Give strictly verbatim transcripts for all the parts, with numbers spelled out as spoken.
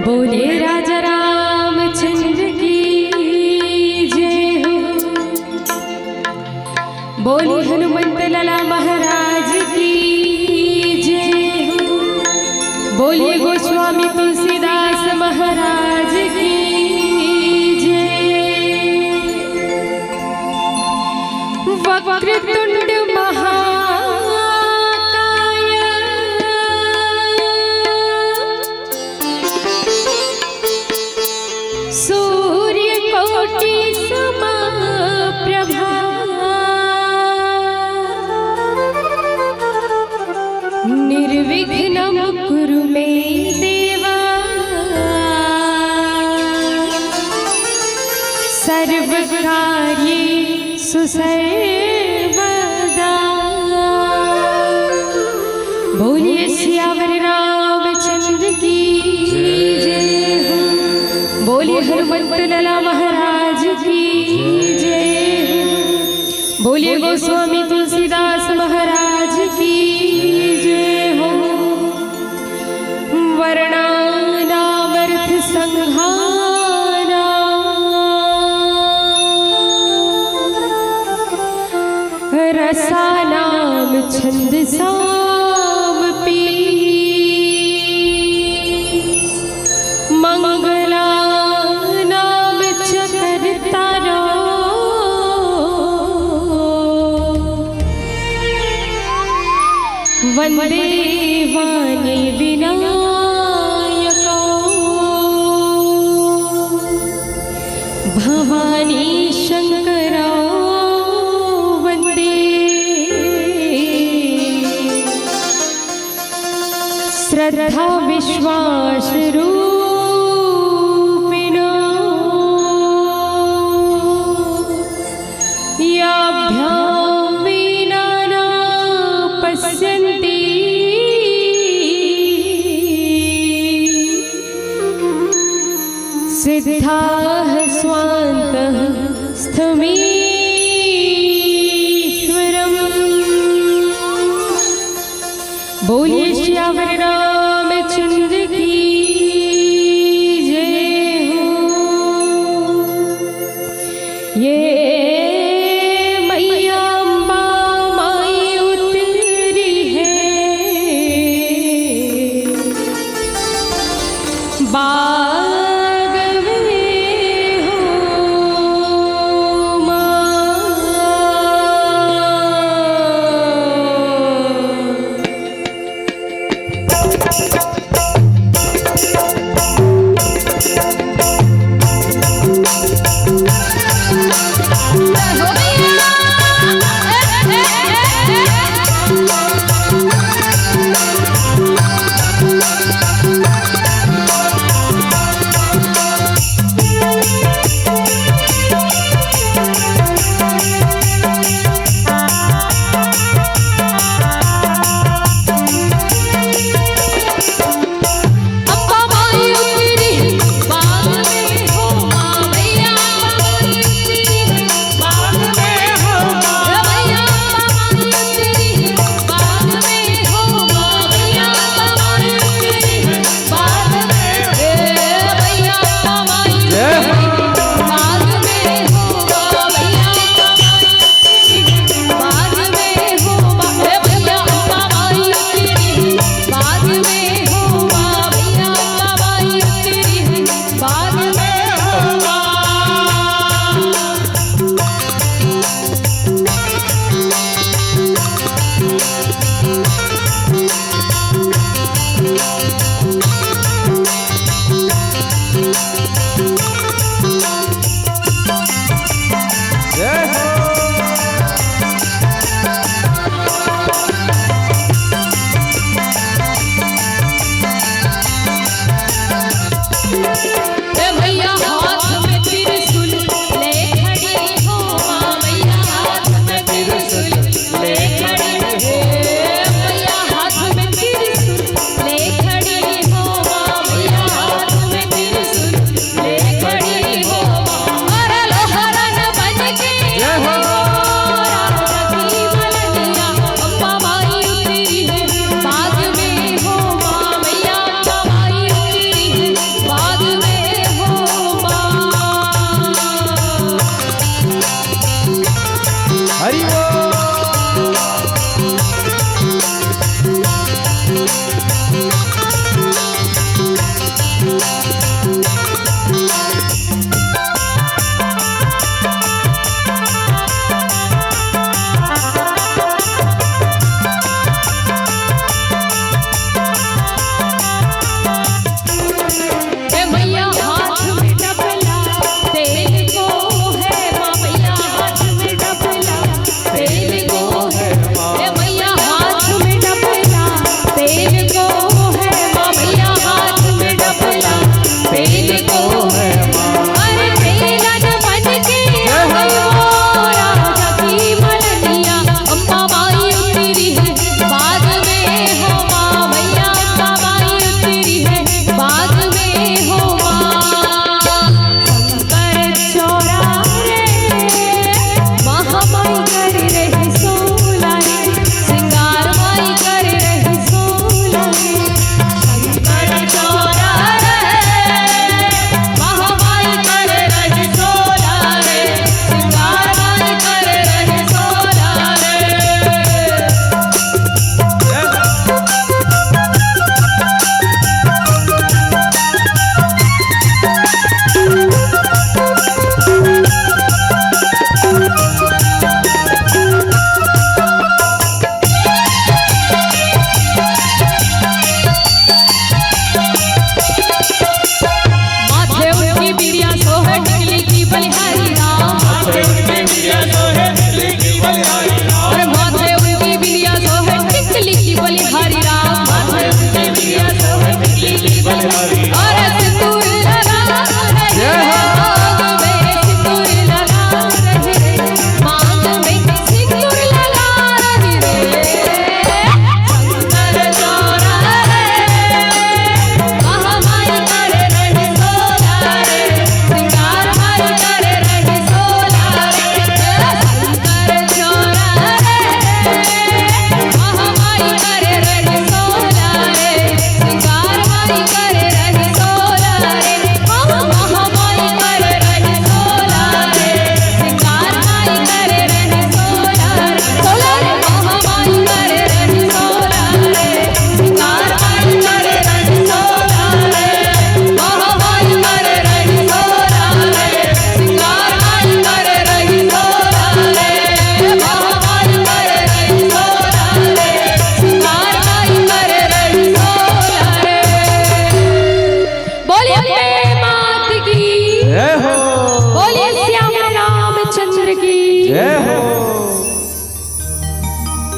बोले राजा रामचंद्र की जय हो। बोले हनुमंत लाला महाराज की जय हो। बोले गोस्वामी तुलसीदास महाराज की जय। वक्रतुंड महाकाय सूर्यकोटि समप्रभा। निर्विघ्नं कुरु मे देवा सर्वकार्येषु सर्वदा। बोलिए सियावर रामचंद्र की जय हो। बोलिए हनुमंत लाला महाराज की जय हो। बोलिए गोस्वामी तुलसीदास महाराज की जय हो। वर्णानामर्थसंघानां रसानां छंदसामपि। मंगलानां च कर्तारौ वंदे वाणी विनायकौ। भवानी शंकरौ वंदे श्रद्धा विश्वास रूपिणौ। याभ्यां वीणानां पश्यन्ति सिद्धाः स्वान्तः स्थमीश्वरम्। बोलिए सियावर रामचंद्र की जय हो। ये मैया अम्बा माई उतरी है बाग में हो माँ।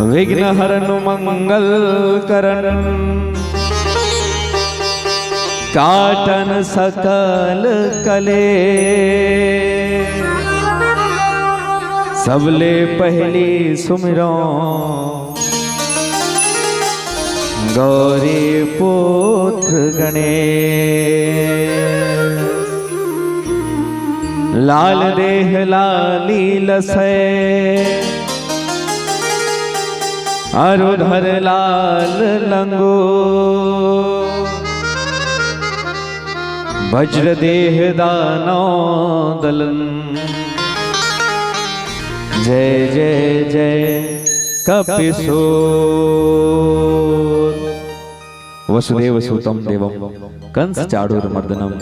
विघ्न हरन मंगल करन, काटन सकल कले। सबले पहली सुमिरो गौरी पुत्र गणेश। लाल देह लाली लसै अरु धर लाल लंगो। वज्र देह दानव दलन। जय जय जय कपिसूर। वसुदेव सुतं देवं कंस चाणूर मर्दनम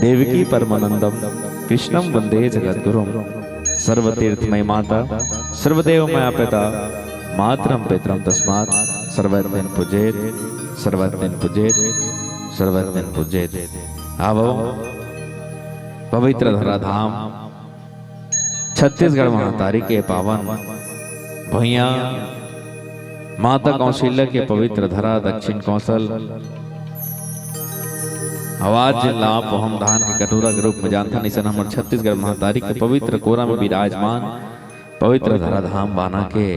देवकी परमानंदम कृष्णम वंदे जगद्गुरुम। सर्वतीर्थमय माता सर्वदेवमय पिता मातरम पितरम तस्मात सर्वज्ञन पूजेत सर्वज्ञन पूजेत सर्वज्ञन पूजेत। आवो पवित्र धराधाम छत्तीसगढ़ महतारी के पावन भुइयां माता कौशल्या के पवित्र धरा दक्षिण कौशल आवाज जिला पोहम धान के कटोरा के रूप में जानथन, अइसन हमर छत्तीसगढ़ महतारी के पवित्र कोरा में विराजमान पवित्र धराधाम बाना के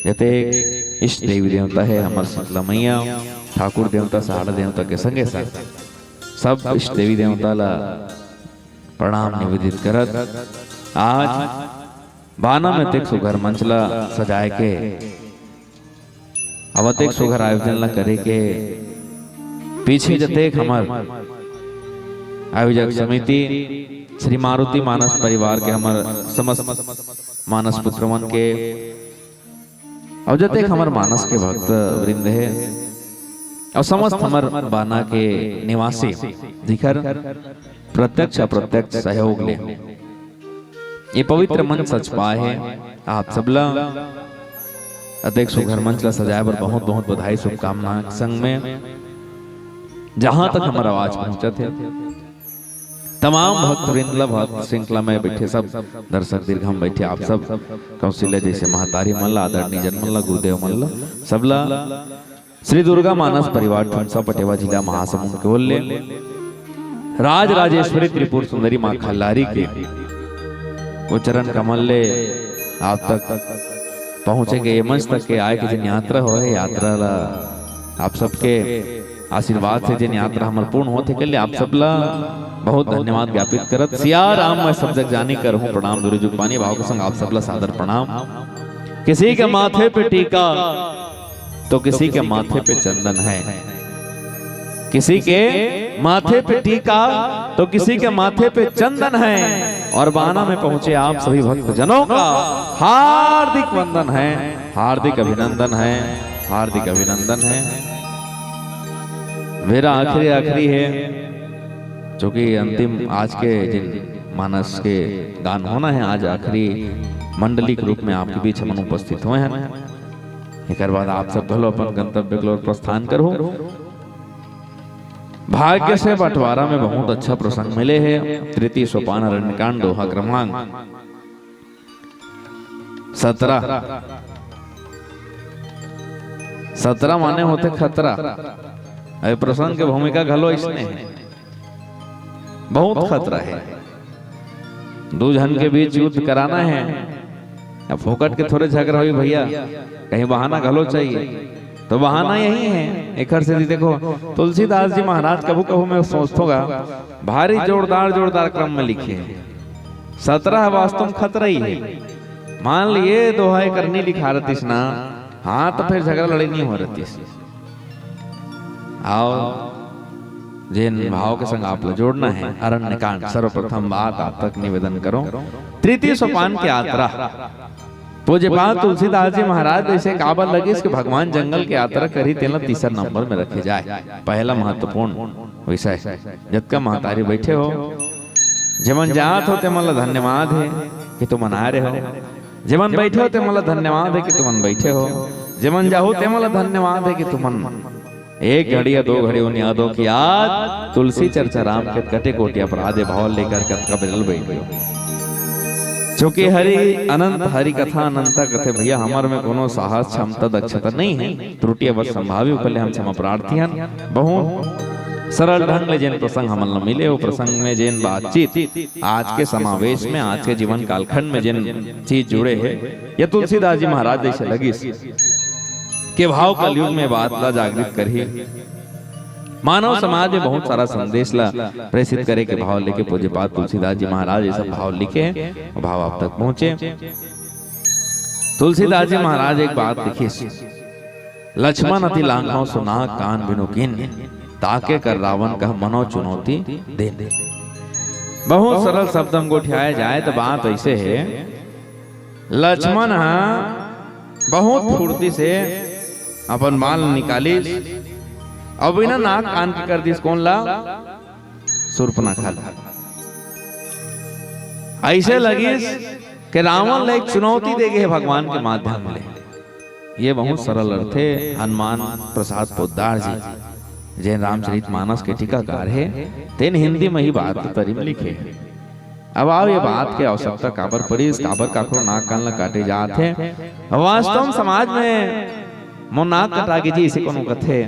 जतेक इष्ट देवी देवता हे, हमर शीतला मैया, ठाकुर देवता, सहाड़ा देवता के संगे संग सब इष्ट देवी देवता ला प्रणाम निवेदित करत आज बाना में अतेक सुघर मंच ला सजाए के, अब अतेक सुघर आयोजन ला करे के पीछे जतेक हमर आयोजक समिति, श्री मारुति मानस परिवार के, हमर समस्त मानस पुत्र मन के, अउ जतेक हमर मानस के भक्त वृंद हे, अउ समस्त हमर बाना के निवासी, जिखर प्रत्यक्ष अप्रत्यक्ष सहयोग ले ये पवित्र मंच सज पाए हे, आप सबला अतेक सुघर मंच ला सजाए बर बहुत बहुत बधाई, शुभकामना के संग में जहां तक हमर आवाज पहुंचत हे, तमाम भक्त वृंद ला, भक्त श्रृंखला में बैठे सब दर्शक दीर्घा में बैठे आप सब कौशल्या जैसे महतारी मन ला, आदरणीय जन मन ला, गुरुदेव मन ला, सबला श्री दुर्गा मानस परिवार ठुमसा पटेवा जिला महासमुंद के ओर ले राज राजेश्वरी त्रिपुर सुंदरी माँ खल्लारी के वो चरण कमल ले आप तक पहुँचे के, ये मंच तक के आए के जिन यात्रा होहे, यात्रा ला आप सबके आशीर्वाद से जिन यात्रा हमर पूर्ण होथे के लिए आप सबला बहुत धन्यवाद ज्ञापित करत, सिया राम मैं सब जग जानी करहूँ प्रणाम, दूरी जुग पानी भाव के संग आप सबला सादर प्रणाम। किसी के माथे पे टीका तो किसी के माथे पे चंदन है, किसी के माथे पे टीका तो किसी के माथे पे चंदन है। और बाना में पहुंचे आप सभी भक्तजनों का हार्दिक वंदन है, हार्दिक अभिनंदन है, हार्दिक अभिनंदन है। मेरा आखिरी आखिरी है, जो कि अंतिम आज के जिन मानस के गान होना है, आज आखिरी मंडली के रूप में आपके बीच हमन उपस्थित हुए हैं। एकर बाद आप सब घलो अपन गंतव्य के ओर प्रस्थान करहु। भाग्य से बंटवारा में बहुत अच्छा प्रसंग मिले हे। तृतीय सोपान अरण्यकांड दोहा क्रमांक सतरा। सतरा माने होथे खतरा। ए प्रसंग के भूमिका घलो इसने हे। बहुत खतरा हे। दू झन के बीच युद्ध कराना हे। अब फोकट के थोरे झगड़ा होई भैया, कहीं बहाना घलो चाहिए। तो बहाना यही हे। एकर सेती देखो, तुलसीदास जी महाराज कभू कभू मैं सोचथों गा, भारी जोरदार जोरदार क्रम में लिखे हे। सतरा ह वास्तव में खतरा ही हे। मान लिए दोहा एकर नी लिखा रहतिस ना, हाँ, तो फिर झगड़ा लड़ाई नी हो रहतिस। आओ, जेन भाव के संग आप ला जोड़ना हे, अरण्यकांड, सर्वप्रथम बात आप तक निवेदन करों, तृतीय सोपान के यात्रा। पूज्यपाद तुलसीदास जी महाराज जैसे काबर लगिस कि भगवान जंगल के यात्रा करही, तेला तीसर नंबर में रखे जाए। पहला महत्वपूर्ण विषय, जतका महतारी बैठे हो, जेमन जात हो, तेमन ला धन्यवाद हे कि तुमन आए रहे हो। जेमन बैठे हो, तेमन ला धन्यवाद हे कि तुमन बैठे हो। जेमन जाहू, तेमन ला धन्यवाद हे कि तुमन एक घड़ी या दो घड़ी उन यादों की याद, तुलसी चर्चा राम के कटे कोटि अपराध, ये भाव लेकर के अतका बेर ले बैठे हो। क्योंकि हरि अनंत, हरि कथा अनंता कथे भैया, हमर में कोनो साहस, क्षमता, दक्षता नहीं है, त्रुटि अवश्य संभावी, ओकर ले हम क्षमा प्रार्थी हन। बहुत सरल ढंग ले जेन प्रसंग हमन ल मिले, वो प्रसंग में जेन बातचीत आज के समावेश में, आज के जीवन कालखंड में जेन चीज जुड़े हे, ये तुलसीदास जी महाराज जैसे लगिस के भाव कलयुग में बात ला जागृत करही। मानव समाज में बहुत सारा संदेश ला प्रेषित करे के भाव लेके पूज्यपाद तुलसीदास जी महाराज ये सब भाव लिखे हे, भाव आप तक पहुंचे। तुलसीदास जी महाराज एक बात लिखिस, "लक्ष्मण अति लांघव सो नाग कान बिनु कीन्ह, ताके कर रावण कह मनो चुनौती दीन्ह।" बहुत सरल शब्द में गोठियाए जाए तो बात ऐसे हे, लक्ष्मण ह बहुत फुर्ती से अपन बाण निकालिस, अब बिना नाक कान के कर दिस। कोन ला? सूर्पनखा ला। ऐसे लगिस कि रावण ला एक चुनौती दे गे हे भगवान के माध्यम ले। ये बहुत सरल अर्थ हे। हनुमान प्रसाद पोद्दार जी, जेन रामचरित मानस के टीकाकार हे, तेन हिंदी में ही बात तरी में लिखे हे। अब आओ, ये बात के आवश्यकता काबर पड़िस, काबर काकरो नाक कान ला काटे जात हे? वास्तव में समाज में मोर नाक कटा गे जी, इसे कोनो कथे?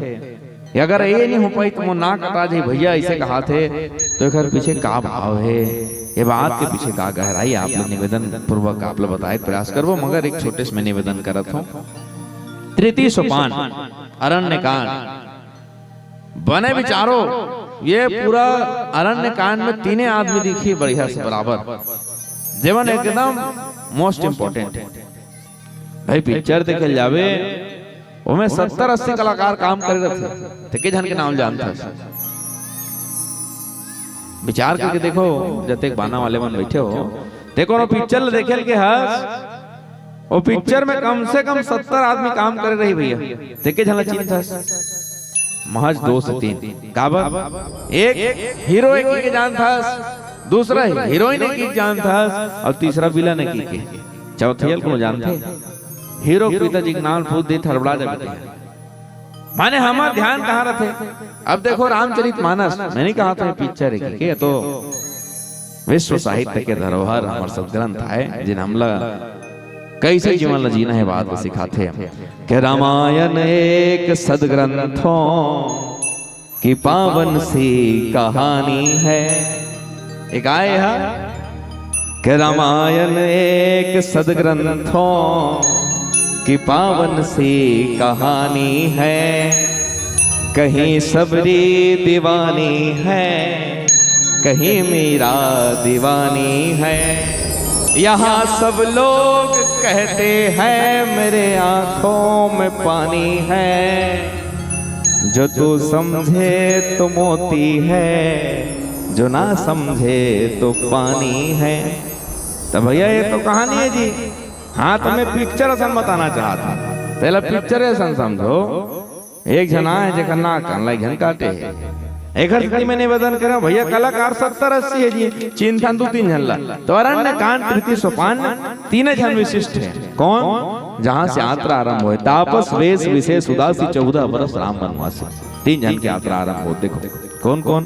ये अगर ये नहीं हो पाई तो मोर नाक कटा जाही भैया, इसे कहाथे, तो एकर पीछे का भाव हे, ये बात के पीछे का गहराई, आप लोग निवेदन पूर्वक आप लोग बताए के प्रयास करबो, मगर एक छोटे से मैं निवेदन करत हूँ। तृतीय सोपान, अरण्य कांड, बने विचारो, ये पूरा अरण्य कांड में तीने आदमी दिखी बढ़िया से बराबर, जेवन एकदम most important हे। भाई, पिक्चर देखल जावे, ओमे सत्तर अस्सी कलाकार काम करे रथे, ते के झन के नाम जानथस? विचार करके देखो, जतेक बाना वाले मन बैठे हो, देखो ना, पिक्चर ल देखे ल के हस, वो पिक्चर में कम से कम सत्तर आदमी काम करे रही भैया, ते के झन ल चिन्हथस? महज दो से तीन। काबर? एक हीरो एक के जानथस, दूसरा हीरोइन एक के जानथस, और तीसरा विलन एक के। चौथैया ल कोनो जानथे? हीरो के पिताजी के नाम पूछ दे, हड़बड़ा जाबे। माने हमर ध्यान कहाँ रथे? अब देखो रामचरित मानस, मैं नहीं कहा था पिक्चर हे के, ये तो विश्व साहित्य के धरोहर हमर सदग्रंथ हे, जेन हमला कैसे जीवन ला जीना हे बात सिखाथे। कि रामायण एक सदग्रंथों की पावन सी कहानी है। एक आए हा कि रामायण एक सदग्रंथों की पावन सी कहानी है। कहीं सबरी दीवानी है, कहीं मीरा दीवानी है। यहाँ सब लोग कहते हैं मेरे आंखों में पानी है। जो तू समझे तो मोती है, जो ना समझे तो पानी है। तो भैया ये तो कहानी है जी। हाँ, तो मैं पिक्चर असन बताना चाहत हूँ, पहला पिक्चर असन समझो। एक झन आए जेकर नाक कान ला एक झन काटे हे। एकर सेती मैं निवेदन करेंव भैया, कलाकार सत्तर अस्सी हे जी, चिन्हथन दू तीन झन ला। तो अरण्य कांड तृतीय सोपान तीने झन विशिष्ट हे। कौन? जहाँ से यात्रा आरंभ होए, तापस वेश विशेष उदासी, चौदह बरस राम वनवासी। तीन झन के यात्रा आरंभ हो। देखो कौन कौन?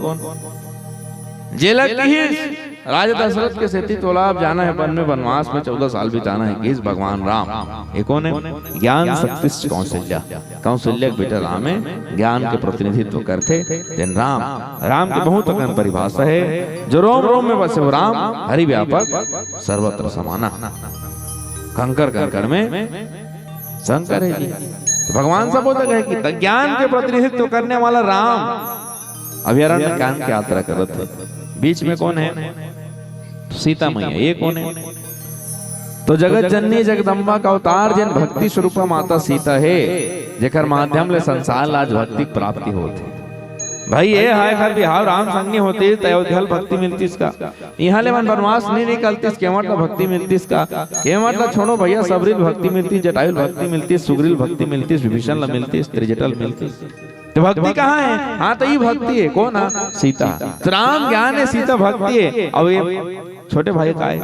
जेला किहिस राजा दशरथ के सेती तोला अब जाना हे वन में, वनवास में चौदह साल बिताना हे, किहिस भगवान राम। ये कौन हे? ज्ञान शक्ति कौशल्या। कौशल्या के बेटा राम हे, ज्ञान के प्रतिनिधित्व करथे तेन राम। राम के बहुत अकन परिभाषा हे, जो रोम रोम में बसे वो राम, हरि व्यापक सर्वत्र समाना। कंकर कंकर में शंकर हे जी। तो भगवान सब बोलते गए कि त-, ज्ञान के प्रतिनिधित्व करने वाला राम अभी अरण्य कांड के यात्रा करत हे। बीच में कौन हे? सीता मैया। ये कौन हे? तो जगत जननी जगदम्बा का अवतार, जेन भक्ति स्वरूपा माता सीता हे, जेकर माध्यम ले संसार ला आज भक्ति के प्राप्ति होत हे। भाई, ये हे, एकर बिहाव राम संग नइ होतिस त अयोध्या ल भक्ति मिलतिस का? इहाँ ले मन वनवास नइ निकलतिस, केवट ला भक्ति मिलतिस का? केवट ला छोड़ो भैया, सबरी ल भक्ति मिलतिस, जटायु ल भक्ति मिलतिस, सुग्रीव ल भक्ति मिलतिस, विभीषण ला मिलतिस, त्रिजटा ल मिलतिस। तो भक्ति कहाँ हे? हाँ, तो ये भक्ति हे। कौन हे? सीता। तो राम ज्ञान हे, सीता भक्ति हे। अब ये छोटे भाई का हे?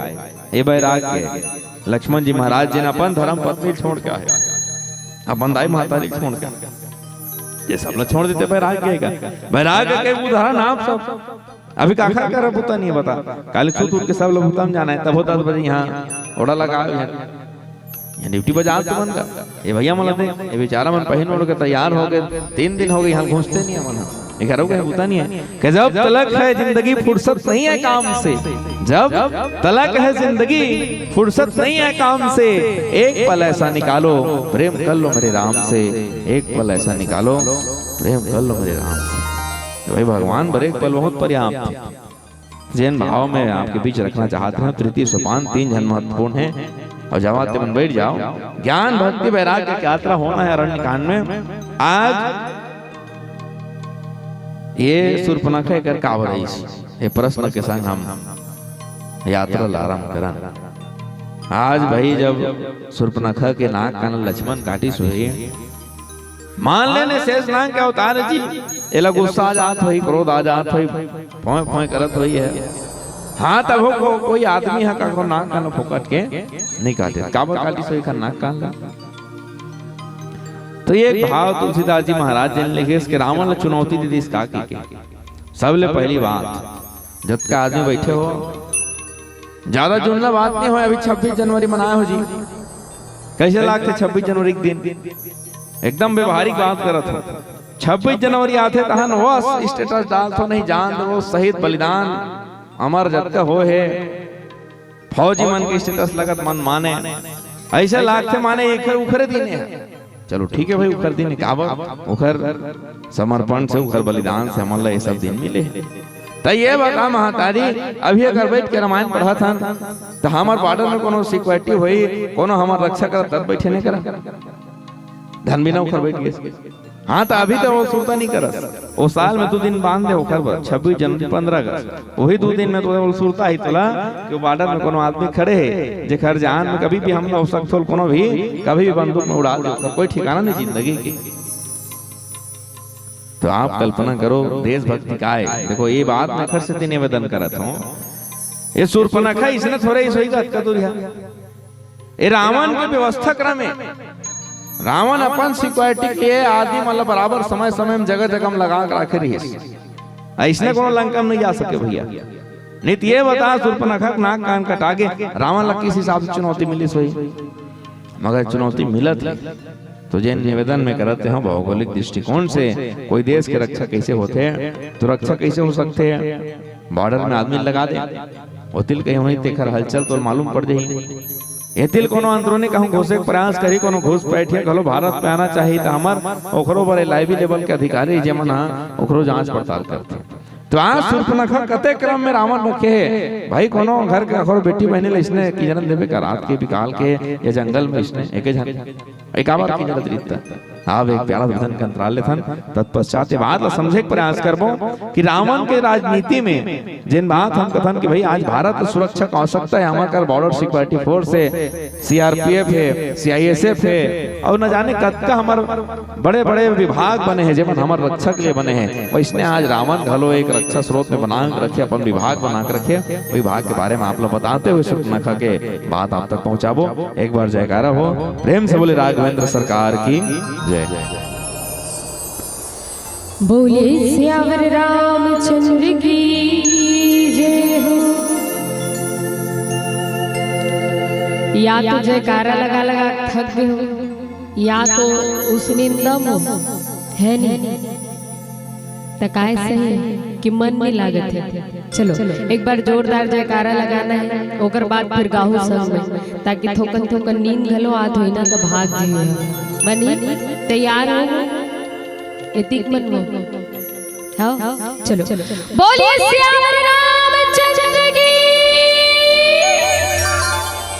ये बैराग्य हे। लक्ष्मण जी महाराज जी ने अपन धर्म पत्नी छोड़ के आए, अपन दाई महतारी छोड़ के आए। ये सब ला छोड़ देते, बैराग्य हे का? बैराग्य के उदाहरण आप सब। अभी काखर करा बुता नहीं हे बता, काली सूत उठ के सब लोग बुता म जाना हे, तभो दस बजे यहाँ ओढ़ा लगा हे, यहाँ ड्यूटी बजा तुमन का। ये भैया मन ला देख, ये बेचारा मन पहिन ओढ़ के तैयार हो गए, तीन दिन हो गए यहाँ घुसते नहीं हे मन, ये घरों के बुता नहीं हे। कि जब तलक है जिंदगी फुर्सत नहीं है काम से, जब तलक है जिंदगी फुर्सत नहीं है काम से, एक पल ऐसा निकालो प्रेम कर लो मेरे राम से, एक पल ऐसा निकालो प्रेम कर लो मेरे राम से। तो भाई भगवान बर एक पल बहुत पर्याप्त हे। जेन भाव में आपके बीच रखना चाहते हैं, तृतीय सोपान तीन झन महत्वपूर्ण हे। और जब आप मन बैठ जाओ, ज्ञान भक्ति वैराग्य की यात्रा होना है अरण्य कांड में। आज ये सूर्पनखा एकर काबर आइस, ये प्रश्न के संग हम यात्रा ला आरंभ करन। आज भाई जब सूर्पनखा के नाक कान लक्ष्मण काटिस होही, मान लेने शेष नाग के अवतार जी, एला गुस्सा आ जात होही, क्रोध आ जात होही, फोंय फोंय करत होही हे। हाँ, तभो को, कोई आदमी हा काखरो नाक कान फोकट के नहीं काटे, काबर काटिस होही एकर नाक कान ला। तो ये एक भाव तुलसीदास जी महाराज जी ने लिखे, इसके रावण ला चुनौती दे दिस का कहिके। सबले पहली बात, जतका आदमी बैठे हो, ज्यादा जुड़ना बात नहीं हो, अभी छब्बीस जनवरी मनाए हो जी, कैसे लागथे छब्बीस जनवरी के दिन? एकदम व्यवहारिक बात करत हो। छब्बीस जनवरी आथे तहन बस status डालथो, नहीं जान दो शहीद बलिदान अमर जतका होहे, फौजी मन के status लगत मन माने, ऐसे लागथे माने एकर उखरे दिन हे। चलो ठीक हे भाई, उखर दिन काबर, उखर समर्पण से, उखर बलिदान से हमन ला ये सब दिन मिले हे। त ये बता महतारी, अभी अगर बैठ के रामायण पढ़त हन त हमर बॉर्डर में कोनो सिक्योरिटी होही, कोनो हमर रक्षा करत तब बैठे नहीं करा, धन बिना उखर बैठ गए। हाँ, त अभी त वो सुरता नहीं करस। ओ साल में दू दिन बांध दे ओखर बर, छब्बीस जनवरी, पन्द्रह अगस्त, वही दू दिन में तो वो सुरता ही तोला कि बॉर्डर में कोनो आदमी खड़े हे, जेकर जान में कभी भी हमला हो सकथो, कोनो भी कभी भी बंदूक में उड़ा दे, ओकर कोई ठिकाना नहीं जिंदगी के। तो आप कल्पना करो देशभक्ति का हे। देखो, ये बात मैं खर से निवेदन करत हूँ, ये सूर्पनखा इसने थोड़े ही सोई का अतका दूर हे। ए रावण के व्यवस्था क्रम हे। रावण अपन सिक्योरिटी के आदमी मन ल बराबर समय समय में जगह जगह में लगा के राखे रहिस। अइसने कोनो लंका में नहीं जा सके भैया। नहीं त ये बता, सूर्पनखा के नाक कान कटा के रावण ल किस हिसाब से चुनौती मिलिस होही? मगर चुनौती मिलत हे तो जेन निवेदन में करत हे, भौगोलिक दृष्टिकोण से कोई देश के रक्षा कैसे होथे, तो रक्षा कैसे हो सकथे? बॉर्डर में आदमी लगा दे, ओतिल कहीं होही तेखर हलचल तो मालूम पड़ जाही। एतिल कोनो अंदरूनी कहूँ घुसे के प्रयास करही, कोनो घुसपैठिया घलो भारत में आना चाही, त हमर ओखरो बर एलआईबी लेवल के अधिकारी जेमन ह ओखरो जांच पड़ताल करथे। तो आज सूर्पनखा कते क्रम में रावण रखे हे भाई, कोनो घर के अखरो बेटी बहनी ल इसने किंजरन देबे का रात के बिकाल के या जंगल में इसने एके झन, ए काबर किंजरत रिहिस त? आप एक प्यारा भजन के अंतराल लेथन, तत्पश्चात ये बात ला समझे के प्रयास करबो कि रावण के राजनीति में जेन बात हम कथन कि भाई आज भारत के सुरक्षा के आवश्यकता हे, हमर कर बॉर्डर सिक्योरिटी फोर्स हे, सीआरपीएफ हे, सीआईएसएफ हे, और न जाने कतका हमर बड़े-बड़े विभाग बने हे, जेमन हमर रक्षा के लिए बने हे। वैसने आज रावण घलो एक रक्षा स्रोत में बना के रखे, अपन विभाग बना के रखे, विभाग के बारे में आप लोग बताते हुए सूर्पनखा के बात आप तक पहुंचाबो। एक बार जयकारा हो, प्रेम से बोले राघवेंद्र सरकार की जय। बोले सियावर रामचंद्र की जय हो। या तो जयकारा लगा लगा थक गए हो, या तो उसने दम हो, है नहीं? त काय सही कि मन नहीं लागत हे। चलो, एक बार जोरदार जयकारा लगाना हे, ओकर बाद फिर गाहू संग में, ताकि थोकन थोकन नींद घलो आत होही ना, त भाग जाही। बनी, तैयार हो? एतिक मन में। हाँ, चलो। बोलिए सियावर रामचंद्र की।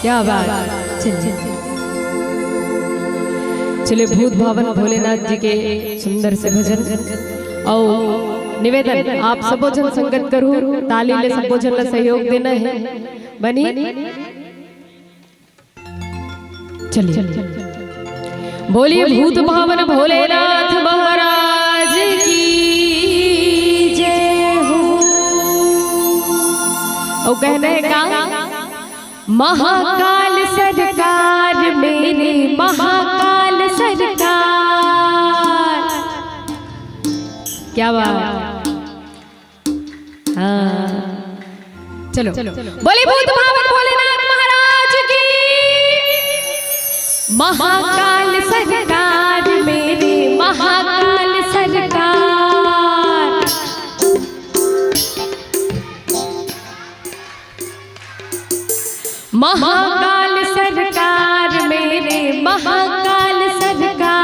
क्या बात। चलिए, चलिए, भूत भावन भोलेनाथ जी के सुंदर से भजन। और निवेदन, आप सबो झन संगत करू, ताली ले सबो झन ला सहयोग देना हे। बनी? चलिए, बोलिए भूत भावन भोलेनाथ महाराज की जय हो। और कहना हे का? महाकाल सरकार, मेरे महाकाल सरकार। क्या बात। हाँ, चलो, बोले भूत भावन भोलेनाथ महाराज की। महाकाल सरकार मेरे, महाकाल सरकार। महाकाल सरकार मेरे, महाकाल सरकार।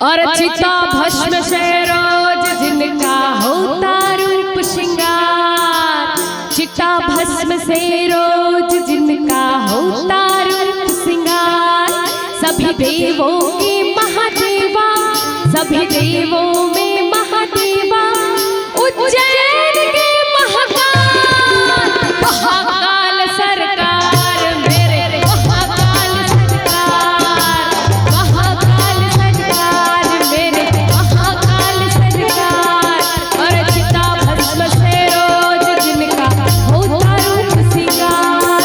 और चिता भस्म से रोज जिनका होता रूप श्रृंगार, चिता भस्म से रोज जिनका होता रूप श्रृंगार, सभी देवों के महादेवा, सभी देवों में महादेवा, उज्जैन के महाकाल। महाकाल सरकार मेरे, महाकाल सरकार, महाकाल सरकार मेरे, महाकाल सरकार। और चिता भस्म से रोज जिनका होता रूप श्रृंगार,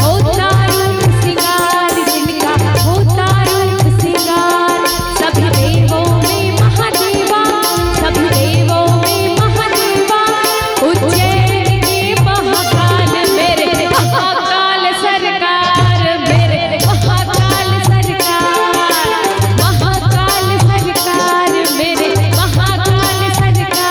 होता रूप श्रृंगार जिनका, होता रूप श्रृंगार। सभी देवों में महादेवा, सभी देवों में महादेवा, उज्जैन के महाकाल मेरे, महाकाल सरकार मेरे, महाकाल सरकार, महाकाल सरकार मेरे, महाकाल सरकार।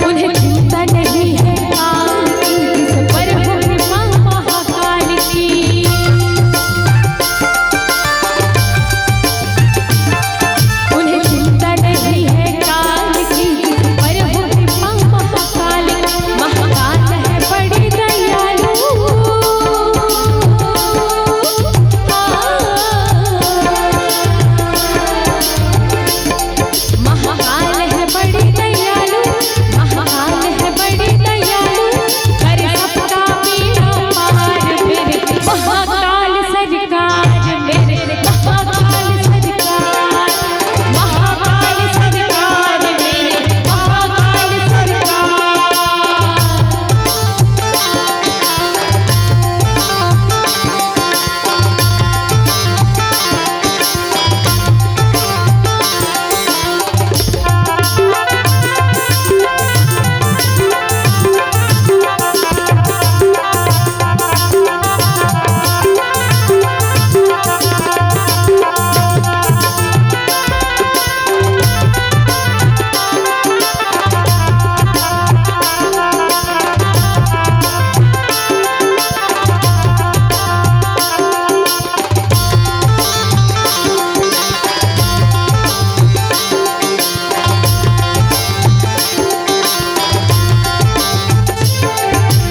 उन्हें चिंता नहीं है काल की, जिस पर हो कृपा महाकाल की। उन्हें चिंता नहीं है काल की, जिस पर हो कृपा महाकाल। महाकाल है बड़ी दयालु। महाकाल है बड़ी दयालु, महाकाल है बड़ी दयालु, करे सबका बेड़ा पार मेरे। महाकाल सरकार मेरे, महाकाल सरकार, महाकाल सरकार मेरे, महाकाल सरकार।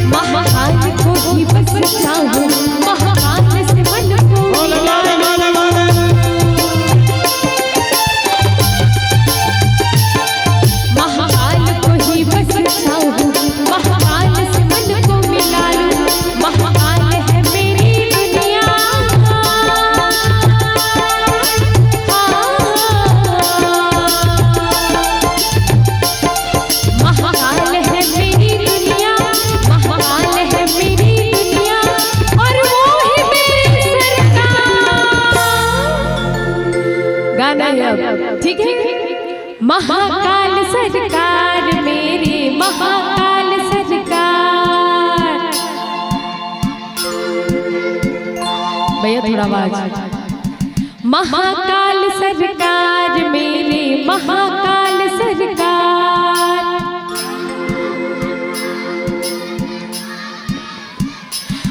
महाकाल को ही बस चाहूं, महाकाल से मन को मिला लूं। महाकाल को ही बस चाहूं, महाकाल से मन को मिला लूं। महाकाल है मेरी दुनिया। महाकाल है मेरी दुनिया, महाकाल है मेरी दुनिया, और वो ही मेरी सरकार। गाना है अब, ठीक है? महाकाल सरकार मेरी, महाकाल सरकार। भैया, थोड़ा आवाज। महाकाल सरकार मेरे, महाकाल सरकार।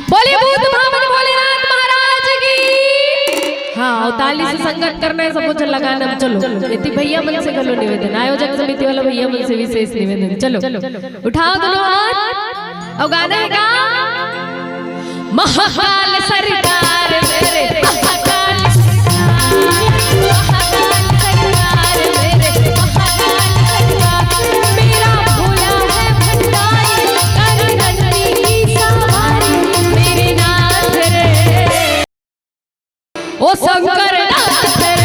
बोले भूत भावन भोलेनाथ महाराज की। हाँ, और ताली से संगत करना है, सब कुछ लगाना। चलो, इतनी भैया मन से कर लो निवेदन, आयोजक समिति वाला भैया मन से विशेष निवेदन। चलो, उठाओ दोनों हाथ। अउ गाना हे का? महाकाल सरकार मेरे, महाकाल सरकार, महाकाल सरकार मेरे, महाकाल सरकार। मेरा भोला है भंडारी, कर नन्नी की सवारी, मेरे नाथ रे। ओ शंकर नाथ रे,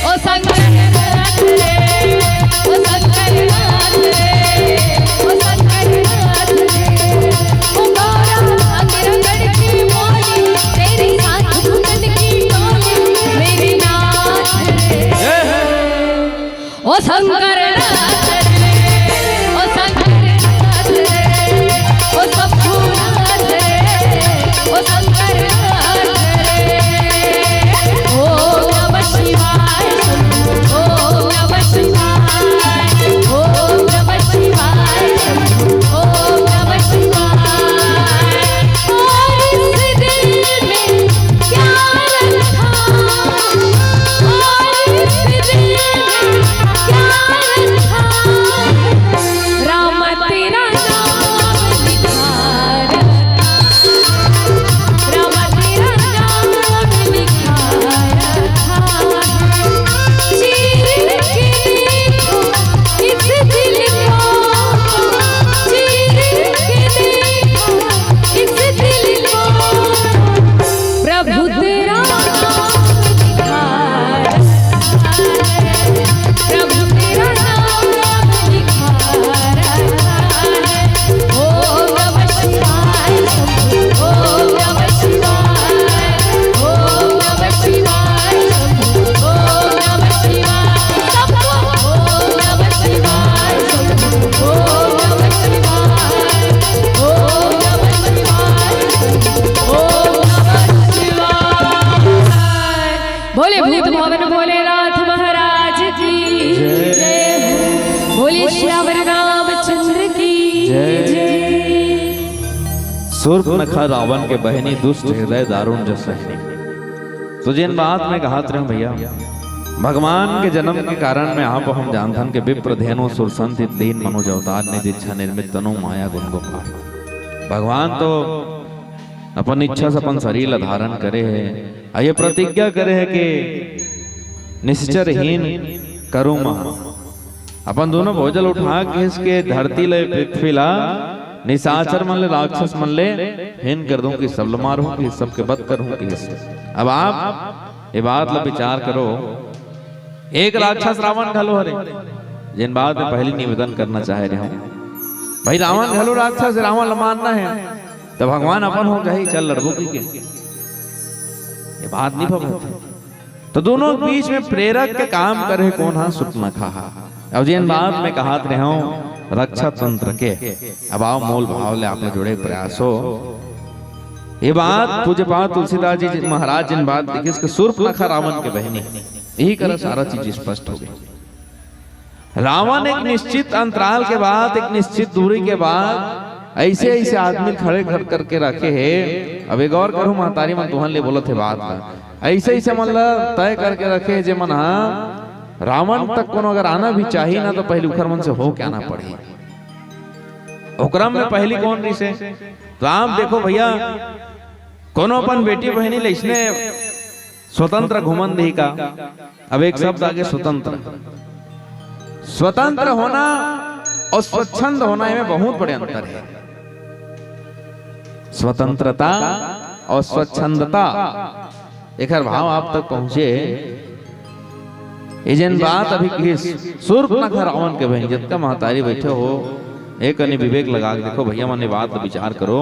ओ शंकर नाथ रे, ओ शंकर नाथ रे, ओ शंकर नाथ रे। ओ गौरा अंगरगढ़ की बोली, तेरे साथ भूतन की टोली, मेरे नाथ रे। ओ शंकर नाथ रे, ओ शंकर नाथ रे, ओ शंभुनाथ रे, ओ शंकर नाथ रे। ओम नमः शिवाय शंभु, ओम नमः शिवाय, ओम नमः शिवाय शंभु, ओम नमः शिवाय। और इस दिल में क्या रखा, और इस दिल में क्या रखा है? राम तेरा नाम लिखा रखा, राम तेरा नाम लिखा रखा है। चीर के देखो इस दिल को, चीर के देखो इस दिल को। प्रभु तेरा नाम लिखा रखा है, प्रभु तेरा नाम लिखा रखा है। ओम नमः शिवाय शंभु, ओम नमः शिवाय, ओम नमः शिवाय शंभु, ओम नमः शिवाय। सबको ओम नमः शिवाय शंभु, ओम नमः शिवाय, ओम नमः शिवाय शंभु, ओम नमः शिवाय। बोले भूत भवन भोलेनाथ महाराज की जय। जय। बोले श्यावर रामचंद्र की जय। जय। शूर्पनखा रावण के बहिनी, दुष्ट हृदय दारुण जस वहिनी। तो जेन बात मैं कहत रहेंव भैया, भगवान के जन्म के कारण में आप हम जानथन के विप्र धेनु सुरसंत लीन मनोज अवतार निधि इच्छा निर्मित तनु माया गुण गोपाल। भगवान तो अपन इच्छा से अपन शरीर ला धारण करे हे, अउ ये प्रतिज्ञा करे हे कि निश्चर हीन करूँ महा। अपन दोनों भुजा ल उठा के कहिस के धरती ले, पृथ्वी ला, निशाचर मन ले, राक्षस मन ले हीन कर दूं, कि सब ल मारूं, कि सबके वध करूं, कि अब आप ये बात ला विचार करो। एक राक्षस रावण घलो हरे, जेन बात मैं पहली निवेदन करना चाहे रहेंव, भाई रावण घलो राक्षस, रावण ल मारना हे, त भगवान अपन हो जाही, चल लड़बो कहिके। ये बात नहीं भगत। तो दोनों के बीच में प्रेरक के काम करे कोन हा? शूर्पनखा हा। अब जेन बात मैं कहत रहेंव रक्षा तंत्र के, अब आओ मूल भाव ले आप ला जोड़े के प्रयास हो। ये बात पूज्यपाद तुलसीदास जी महाराज जेन बात लिखिस कि शूर्पनखा रावण के बहिनी, यही करा सारा चीज स्पष्ट हो गई। रावण एक निश्चित अंतराल के बाद, एक निश्चित दूरी के बाद ऐसे ऐसे आदमी खड़े खड़ करके रखे हे। अब एक और कहूं, महतारी मन तुहन ले बोलत हे बात ला, ऐसे ऐसे मन ला तय करके रखे हे, जे मन हा रावण तक कोनो अगर आना भी चाही ना, तो पहली उखर मन से हो के आना पड़ही। ओकरा में पहली कौन रिसे? तो आप देखो भैया, कोनो अपन बेटी बहिनी ले इसने स्वतंत्र घूमन देही का? अब एक शब्द आगे, स्वतंत्र। स्वतंत्र होना और स्वच्छंद होना, इमे बहुत बड़े अंतर हे। स्वतंत्रता और स्वच्छंदता, एकर भाव आप तक पहुंचे। ये जेन बात अभी कहिस, शूर्पनखा रावण के बहिनी, जतका महतारी बैठे हो, एक कनी विवेक लगा के देखो भैया मन, ये बात ला विचार करो।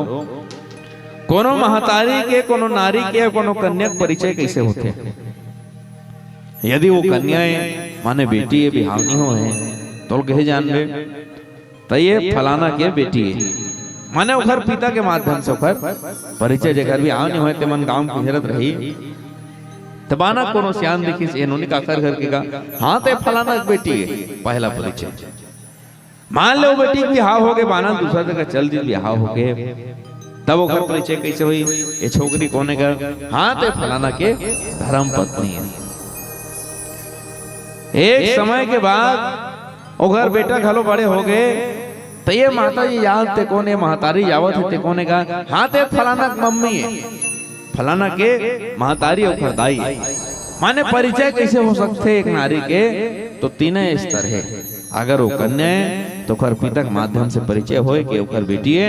कोनो महतारी के, कोनो नारी के, कोनो कन्या के परिचय कैसे होथे? यदि वो कन्या हे, माने बेटी हे, बिहाव नहीं होए हे, तो कहे जानबे, त ये फलाना के बेटी हे, माने ओखर पिता के माध्यम से ओखर परिचय, जेकर बिहाव नहीं होए, ते मन गांव में गुजरत रही, त बाना कोनो सियान देखिस, ए नोनी काकर घर के का, हाँ, ते फलाना के बेटी हे, पहला परिचय। मान ले वो बेटी के बिहाव हो गे, बाना दूसरा जगह चल दी, बिहाव हो गे, तब ओकर परिचय कैसे होई? ये छोकरी कोने का? हाँ, ते फलाना के धर्म पत्नी हे। एक समय के बाद ओकर बेटा घलो बड़े हो गे, त ये माता जी जात ते कोन, ये महतारी जावत हे ते कोन हे का, हाँ ते फलाना के मम्मी हे, फलाना के महतारी ओकर दाई हे। माने परिचय कइसे हो सकथे एक नारी के? तो तीने स्तर हे। अगर वो कन्या हे तो ओकर पिता के माध्यम से परिचय होय के ओकर बेटी हे,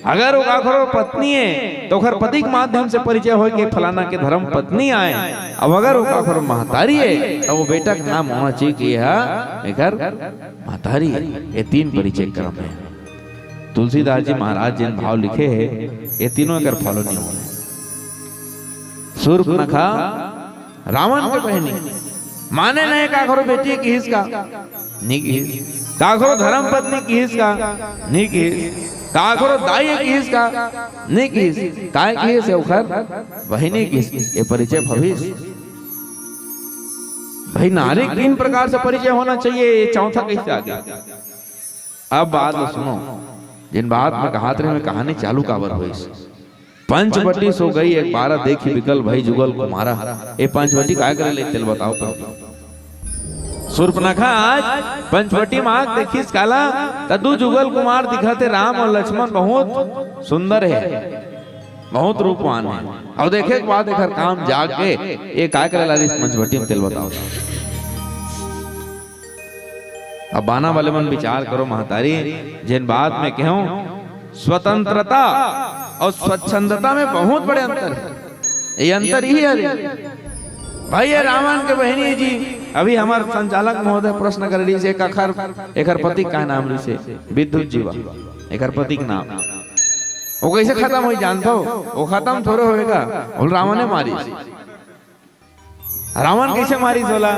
अगर वो काखरो पत्नी हे तो ओकर पति के माध्यम से परिचय होय के फलाना के धर्म पत्नी आय। अब अगर वो काखरो महतारी हे तो वो बेटा के नाम होना चाहिए कि यह एकर महतारी हे। ये तीन परिचय क्रम हे। तुलसीदास जी महाराज जेन भाव लिखे हे, ये तीनों एकर फॉलो नहीं होने। सूर्पनखा रावण के बहिनी, माने नहीं काखरो बेटी किहिस का, नहीं किहिस। काखरो धर्म पत्नी किहिस का, नहीं किहिस। काखरो दाई किहिस का, नहीं किहिस। काय किहिस हे ओखर बहिनी किहिस। ये परिचय भविष्य। भाई, नारी के तीन प्रकार से परिचय होना चाहिए, ये चौथा कैसे आ गया? अब बात ला सुनो, जिन बात में कहत रहे, मैं कहानी चालू काबर होइस। पंचवटी सो गई एक बारा, देखी बिकल भई जुगल कुमारा। ए पंचवटी काय करे ले तेला बताओ पहले। सूर्पनखा आज पंचवटी म आके देखिस काला, त दू जुगल कुमार दिखत हे, राम अउ लक्ष्मण बहुत सुंदर हे, बहुत रूपवान हे। अउ देखे के बाद एकर काम जाग के ए काय करे लागिस पंचवटी म तेला बताओ। अब बाना वाले मन विचार करो महतारी, जेन बात में कहूं, स्वतंत्रता अउ स्वच्छंदता में बहुत बड़े अंतर हे। ये अंतर ही हे। भाई, ये रावण के बहिनी जी, अभी हमर संचालक महोदय प्रश्न करे रहिस हे, एकर, एकर पति का नाम रहिस हे? विद्युत जीवा, एकर पति के नाम। वो कैसे खत्म होई जानथो? वो खत्म थोड़े होय गा, वो रावणे मारिस। रावण कैसे मारिस ओला?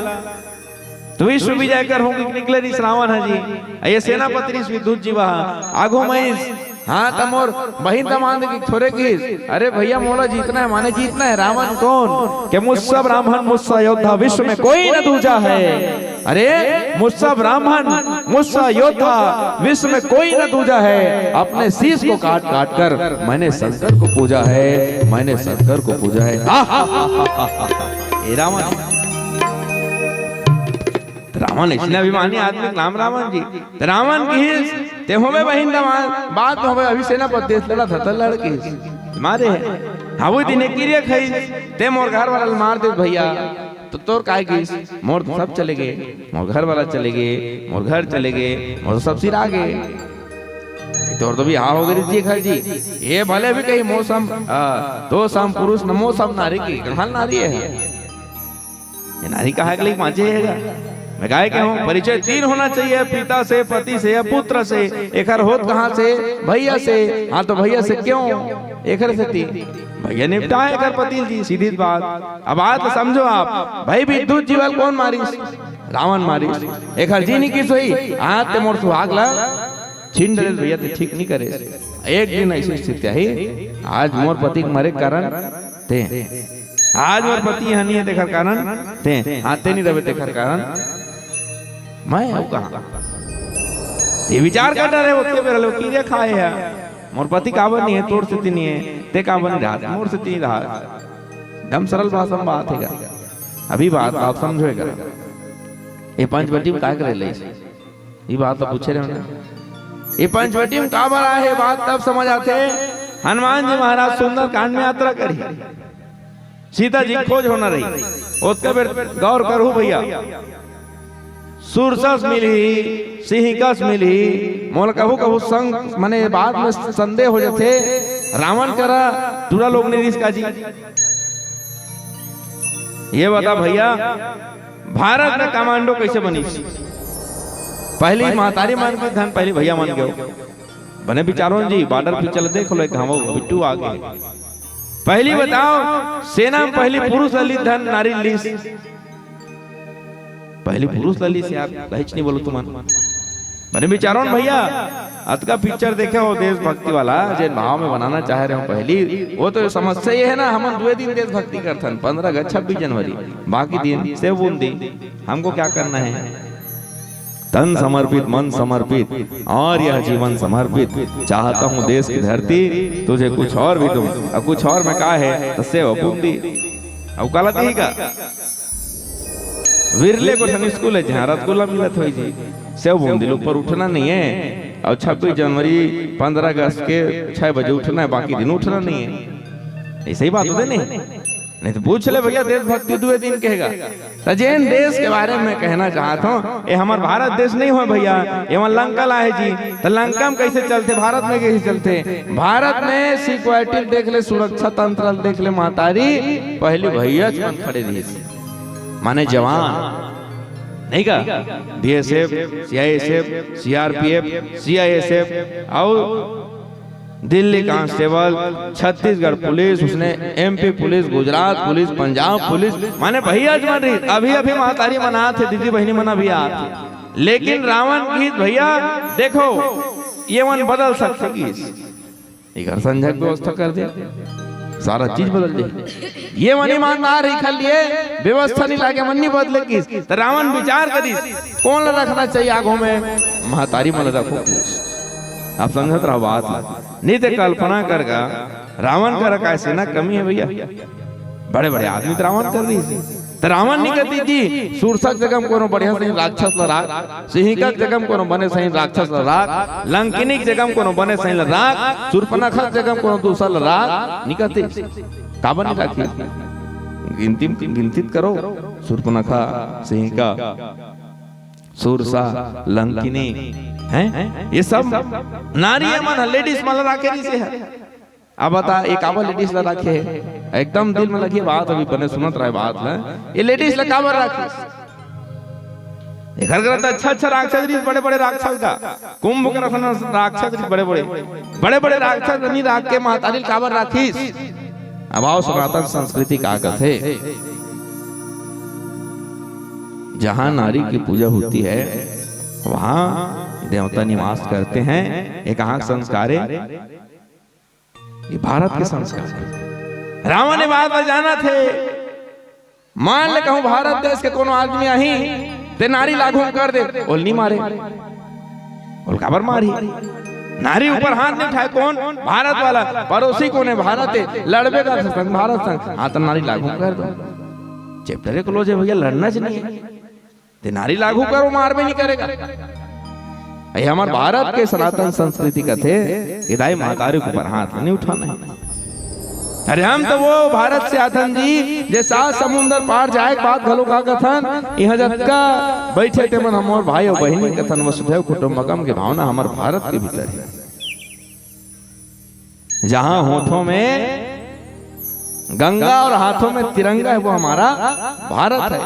तो विश्व विजय कर होके निकले रहिस रावण ह जी। अ ये सेनापति रहिस विद्युत जीवा ह। आगू म आइस, हाँ, त मोर बहिन दमांद के थोरे किहिस, अरे भैया, मोला जीतना हे, माने जीतना हे। रावण कोन? के मुस्सा ब्राह्मण, मुस्सा योद्धा, विश्व में कोई न दूजा है। अरे मुस्सा ब्राह्मण, मुस्सा योद्धा, विश्व में कोई न दूजा है। अपने शीश को काट काट कर मैंने शंकर को पूजा है, मैंने शंकर को पूजा है। आहा! ए रावण, त रावण अइसने अभिमानी आदमी के नाम रावण जी। त रावण किहिस, ते होबे बहिन दमांद, बाद में होबे अभी सेनापति, लड़त हस त लड़ किहिस। मारे हे। हाँ, वो दिन एक किरिया खाइस, ते मोर घर वाला ल मार देस भैया। त तोर काय किहिस? मोर तो सब चले गे, मोर घर वाला चले गे, मोर घर चले गे, मोर तो सब सिरा गे। तोर तो बिहाव हो गे जी घर जी। ये भले भी कही मौसम, आ, तो सम पुरुष न मौसम नारी की, कहाँ नारी हे? ये नारी कहा के लिए बांचे हे गा? मैं काय कहूँ, परिचय तीन होना चाहिए, पिता से, पति से या पुत्र से। एकर होत कहाँ से? भैया से। हाँ, तो भैया से क्यों? एकर से तीन। भैया निपटाए एकर पति जी, सीधी बात। अब बात समझो आप, भाई विद्युत जीवा ल कोन मारिस? रावण मारिस। एकर जी नहीं किस होई, आज ते मोर सुहाग ला छीन डरे भैया, ते ठीक नहीं करे। एक दिन ऐसी स्थिति आई, आज मोर पति के मरे के कारण ते, आज मोर पति यहाँ नहीं हे, तेखर कारण ते, हाँ, ते नहीं रहे, तेखर कारण मैं हूँ कहाँ? ये विचार कर डरे, ओतके बेरा ले किरिया खाए हे। मोर पति काबर नहीं हे, तोर सेती नहीं हे, ते काबर नहीं रहा, मोर सेती नहीं रहा। एकदम सरल भाषा में बात हे गा। अभी बात आप समझो गा। ये पंचवटी में काय करे ले? ये बात तो पूछे रहे ना। ये पंचवटी में काबर आए हे, बात तब समझ आथे। हनुमान जी महाराज सुंदरकांड में यात्रा करी, सीता जी खोज होना रही, ओतका बेर गौर करहू भैया। सुरसा से मिलही, सिंहिका से मिलही, मोला कभू कभू संग, माने बाद में संदेह हो जाथे, रावण करा टूरा लोग नहीं रिहिस का जी। ये बता भैया, भारत में कमांडो कैसे बनिस? पहली महतारी मन के धन, पहली भैया मन के। बने विचारो जी, बॉर्डर पिक्चर देख लो, एक घावो बिट्टू आ गे। पहली बताओ, सेना में पहली पुरुष ल लिस धन नारी ल लिस? पहली पुरुष ल लिस यार, कहिच नहीं बोलो तुमन। बने विचारो न भैया, अतका पिक्चर देखे हो देशभक्ति वाला, जेन भाव में बनाना चाहे रहे हो पहली, वो तो समस्या ये हे ना, हमन दुए दिन देशभक्ति करथन, पंद्रह अगस्त, छब्बीस जनवरी, बाकी दिन सेव बूंदी, हमको क्या करना है? तन समर्पित, मन समर्पित और यह जीवन समर्पित, चाहता हूँ देश की धरती तुझे कुछ और भी दूँ। अब कुछ और में का हे? त सेव बूंदी। अब काला दिही का? विरले को ठन स्कूल हे, जहाँ रसगुल्ला मिलत होही जी। सेव बूंदी ल ऊपर उठना नहीं हे, और छब्बीस जनवरी, पंद्रह अगस्त के छह बजे उठना है, बाकी दिन उठना नहीं है। ऐसे ही बात होते नहीं? नहीं तो पूछ ले भैया, देशभक्ति दुए दिन कहेगा। तो जेन देश के बारे में कहना चाहत हूँ, ये हमार भारत देश नहीं हो भैया, ये मन लंका ला है जी। तो लंका में कैसे चलते, भारत में कैसे चलते? भारत में सिक्योरिटी देख ले, सुरक्षा तंत्र देख ले, महतारी पहली भैया मन खड़े रहिस, माने जवान नहीं का, बीएसएफ, सीआईएसएफ, सीआरपीएफ, सीआईएसएफ और दिल्ली कांस्टेबल, छत्तीसगढ़ पुलिस, उसने MP police, Gujarat police, Punjab police, माने भैया जवान रही। अभी अभी महतारी मन आत हे, दीदी बहिनी मन अभी आत हे, लेकिन रावण की भैया देखो, ये मन बदल सकते किस, एकर संझा के व्यवस्था कर दे, सारा चीज बदल दे। ये मन ईमानदार रही, खाली ये व्यवस्था नहीं लागे, मन नहीं बदले किस। तो रावण विचार करिस, कौन ला रखना चाहिए आगो में? महतारी मन ला रखो। आप समझत रहो बात ला। नहीं तो कल्पना कर गा, रावण करा का सेना कमी है भैया, बड़े बड़े आदमी तो रावण कर रही थी। तो रावण नहीं कहती जी, सुरसा के जगह में कोनो बढ़िया सही राक्षस ला राख, सिंहिका के जगह में कोनो बने सही राक्षस ला राख, लंकिनी के जगह में कोनो बने सही ला राख, सुर्पनखा के जगह में कोनो दूसर ला राख, नहीं कहती। काबर नहीं राखी? गिनती, गिनती करो, सुर्पनखा, सिंहिका, सुरसा, लंकिनी, हैं? ये सब नारी मन ह, लेडीज मन ला राखे रहिसे ह। अब बता, ये काबर लेडीज ला राखे हे? एकदम दिल में लगी बात, अभी बने सुनत रहे बात ला। ये लेडीज ला काबर राखिस? एकर करा त अच्छा अच्छा राक्षस रहिस, बड़े बड़े राक्षस का, कुंभकर्ण राक्षस रहिस, बड़े बड़े, बड़े बड़े राक्षस नहीं राख के महतारी ला काबर राखिस? अब आओ, सनातन संस्कृति का कथे, जहाँ नारी की पूजा होती है, वहाँ देवता निवास करते हैं। ये कहाँ के संस्कार है? ये भारत के संस्कार है। रावण ये बात ला जानत हे। मान ले कहूँ भारत देश के कोनो आदमी आही, ते नारी ला आघू कर दे, ओला नहीं मारे। ओला काबर मारही? नारी ऊपर हाथ नहीं उठाए। कौन? भारत वाला। पड़ोसी कोन हे? भारत हे। लड़बे का संग, भारत संग। हाँ, तो नारी ला आघू कर दो। चैप्टर क्लोज है भैया, लड़ना च नहीं है। ते नारी ला आघू करो, मार भी नहीं करेगा। ये हमार भारत के सनातन संस्कृति कथे, ये दाई महतारी के ऊपर हाथ नहीं उठाना है। अरे हम तो वो भारत से आथन जी, जे सात समुंदर पार जाए के बाद घलो का कथन, यहाँ जतका बैठे ते मन हमर भाई और बहिनी कथन, वसुधैव कुटुंबकम के भावना हमर भारत के भीतर है। जहाँ होठों में गंगा और हाथों में तिरंगा है, वो हमारा भारत है।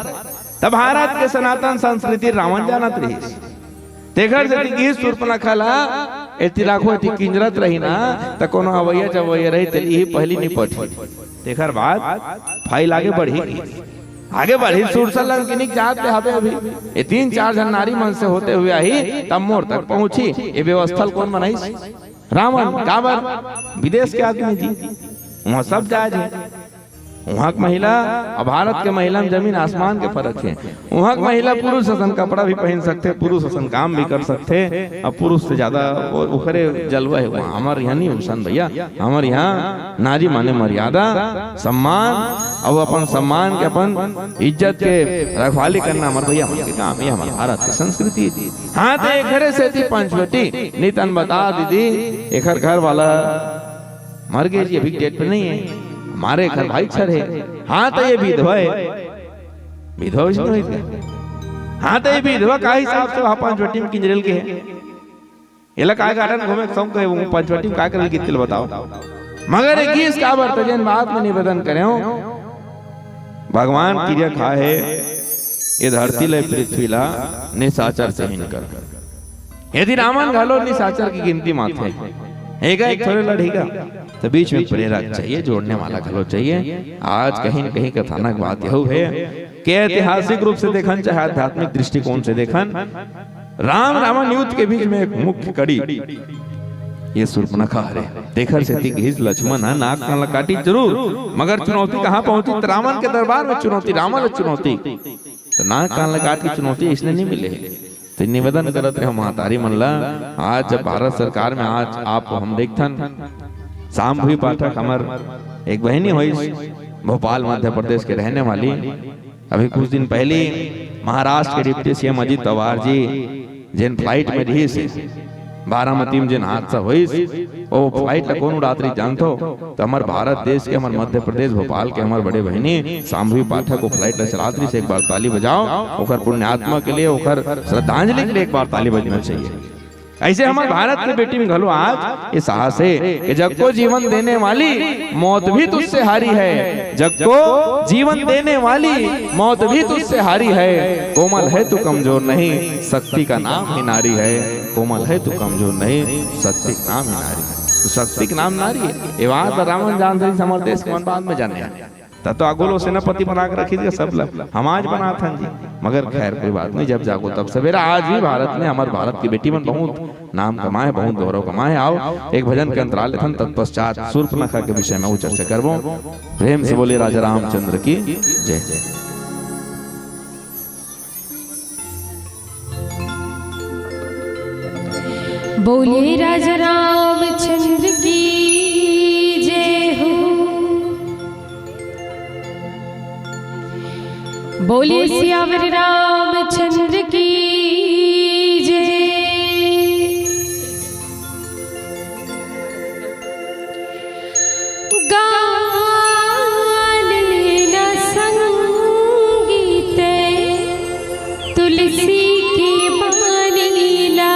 तब भारत के सनातन संस्कृति रावण जानत रहिस। तेखर सेती कहिस सूर्पनखा ला, एती राखो, एती किंजरत रही ना, त कोनो अवैया जवैया रही, तेली ही पहली निपट। तेखर बाद फाइल आगे बढ़ी, आगे बढ़ी, सुरसा लंकिनी के जात ले हवे अभी। ये तीन चार झन नारी मन से होते हुए आही, तब मोर तक पहुंची। ये व्यवस्था ल कौन बनाइस? रावण। काबर? विदेश के आदमी जी, वहाँ सब जायज है। वहाँ के महिला और भारत के महिला में जमीन आसमान के फर्क है। वहाँ के महिला पुरुष असन कपड़ा भी पहन सकथे, पुरुष असन काम भी कर सकथे, और पुरुष से ज्यादा वो, ओकरे जलवा है वहाँ। हमर यहाँ नहीं उसन भैया, हमर यहाँ नारी माने मर्यादा, सम्मान, और अपन सम्मान के, अपन इज्जत के रखवाली करना हमर भैया मन के काम, ये हमर भारत के संस्कृति है। हाँ, तो एक घरे सेती पंचवटी, नहीं तन बता दीदी, एकर घर वाला मर गए जी, अभी डेट पे नहीं है, हमारे घर भाई छर है। हाँ, तो ये विधवा है, विधवा वैसे नहीं होती। हाँ, तो ये विधवा का हिसाब से वहाँ पंचवटी में किंजरेल के है, एला काय गार्डन घूमे के शौक है, वो पंचवटी में काय करे गित्तिल बताओ। मगर एक गीस काबर त जेन बात में निवेदन करे हो, भगवान किरिया खाए हे, ये धरती ले पृथ्वी ला निशाचर से हिन कर। यदि रावण घलो निशाचर की गिनती माथे, एका एक थोड़े लड़ीगा, तो बीच में प्रेरक चाहिए, जोड़ने वाला घलो चाहिए। आज कहीं न कहीं कथानक बात यहू है कि ऐतिहासिक रूप से देखन चाहे आध्यात्मिक दृष्टिकोण से देखन, राम रावण युद्ध के बीच में एक मुख्य कड़ी ये सूर्पनखा हरे। तेखर सेती कहिस लक्ष्मण ह नाक कान ल काटी जरूर, मगर चुनौती कहाँ पहुंची? त रावण के दरबार में चुनौती, रावण ल चुनौती। तो नाक कान ल काट के चुनौती इसने नहीं मिले हे। तो निवेदन करत रहे महतारी मन ला, आज जब भारत सरकार में आज आप हम देखथन, शांभवी पाठक हमर एक बहिनी होइस, भोपाल मध्य प्रदेश के रहने वाली, अभी कुछ दिन पहले महाराष्ट्र के डिप्टी सीएम अजीत पवार जी जेन फ्लाइट में रहिस हे, बारामती में जेन हादसा होइस, ओ flight ला कोन उड़ात रहिस जानथो? त हमर भारत देश के, हमर मध्य प्रदेश भोपाल के हमर बड़े बहिनी शांभवी पाठक ओ flight ला चलात रहिस। एक बार ताली बजाओ ओखर पुण्यात्मा के लिए, ओखर श्रद्धांजलि के लिए एक बार ताली बजना चाहिए। अइसे हमर भारत के बेटी में घलो आज ये साहस हे कि जग को जीवन देने वाली मौत भी तुझसे हारी है, जग को जीवन देने वाली मौत भी तुझसे हारी है। कोमल है तू, कमजोर नहीं, शक्ति का नाम ही नारी है। कोमल है तू, कमजोर नहीं, शक्ति का नाम ही नारी है। त शक्ति के नाम नारी हे। ये बात रावण जानत रहिस, हमर देश के मन बाद में जाने। त तो आगू ल सेनापति बना के रखिस सब ला, हम आज बनात हन जी। मगर खैर, कोई बात नहीं, जब जागो तब सवेरा। आज भी भारत में, हमर भारत की बेटी मन बहुत नाम कमाए, बहुत गौरव कमाए। आओ, एक भजन के अंतराल लेथन, तत्पश्चात शूर्पणखा के विषय में वो चर्चा करबो। प्रेम से बोलिए राजा रामचंद्र की जय। बोलिए राजा रामचंद्र की जय हो। बोलिए सियावर रामचंद्र की जय। गान न संगीत तुलसी के बानी ला,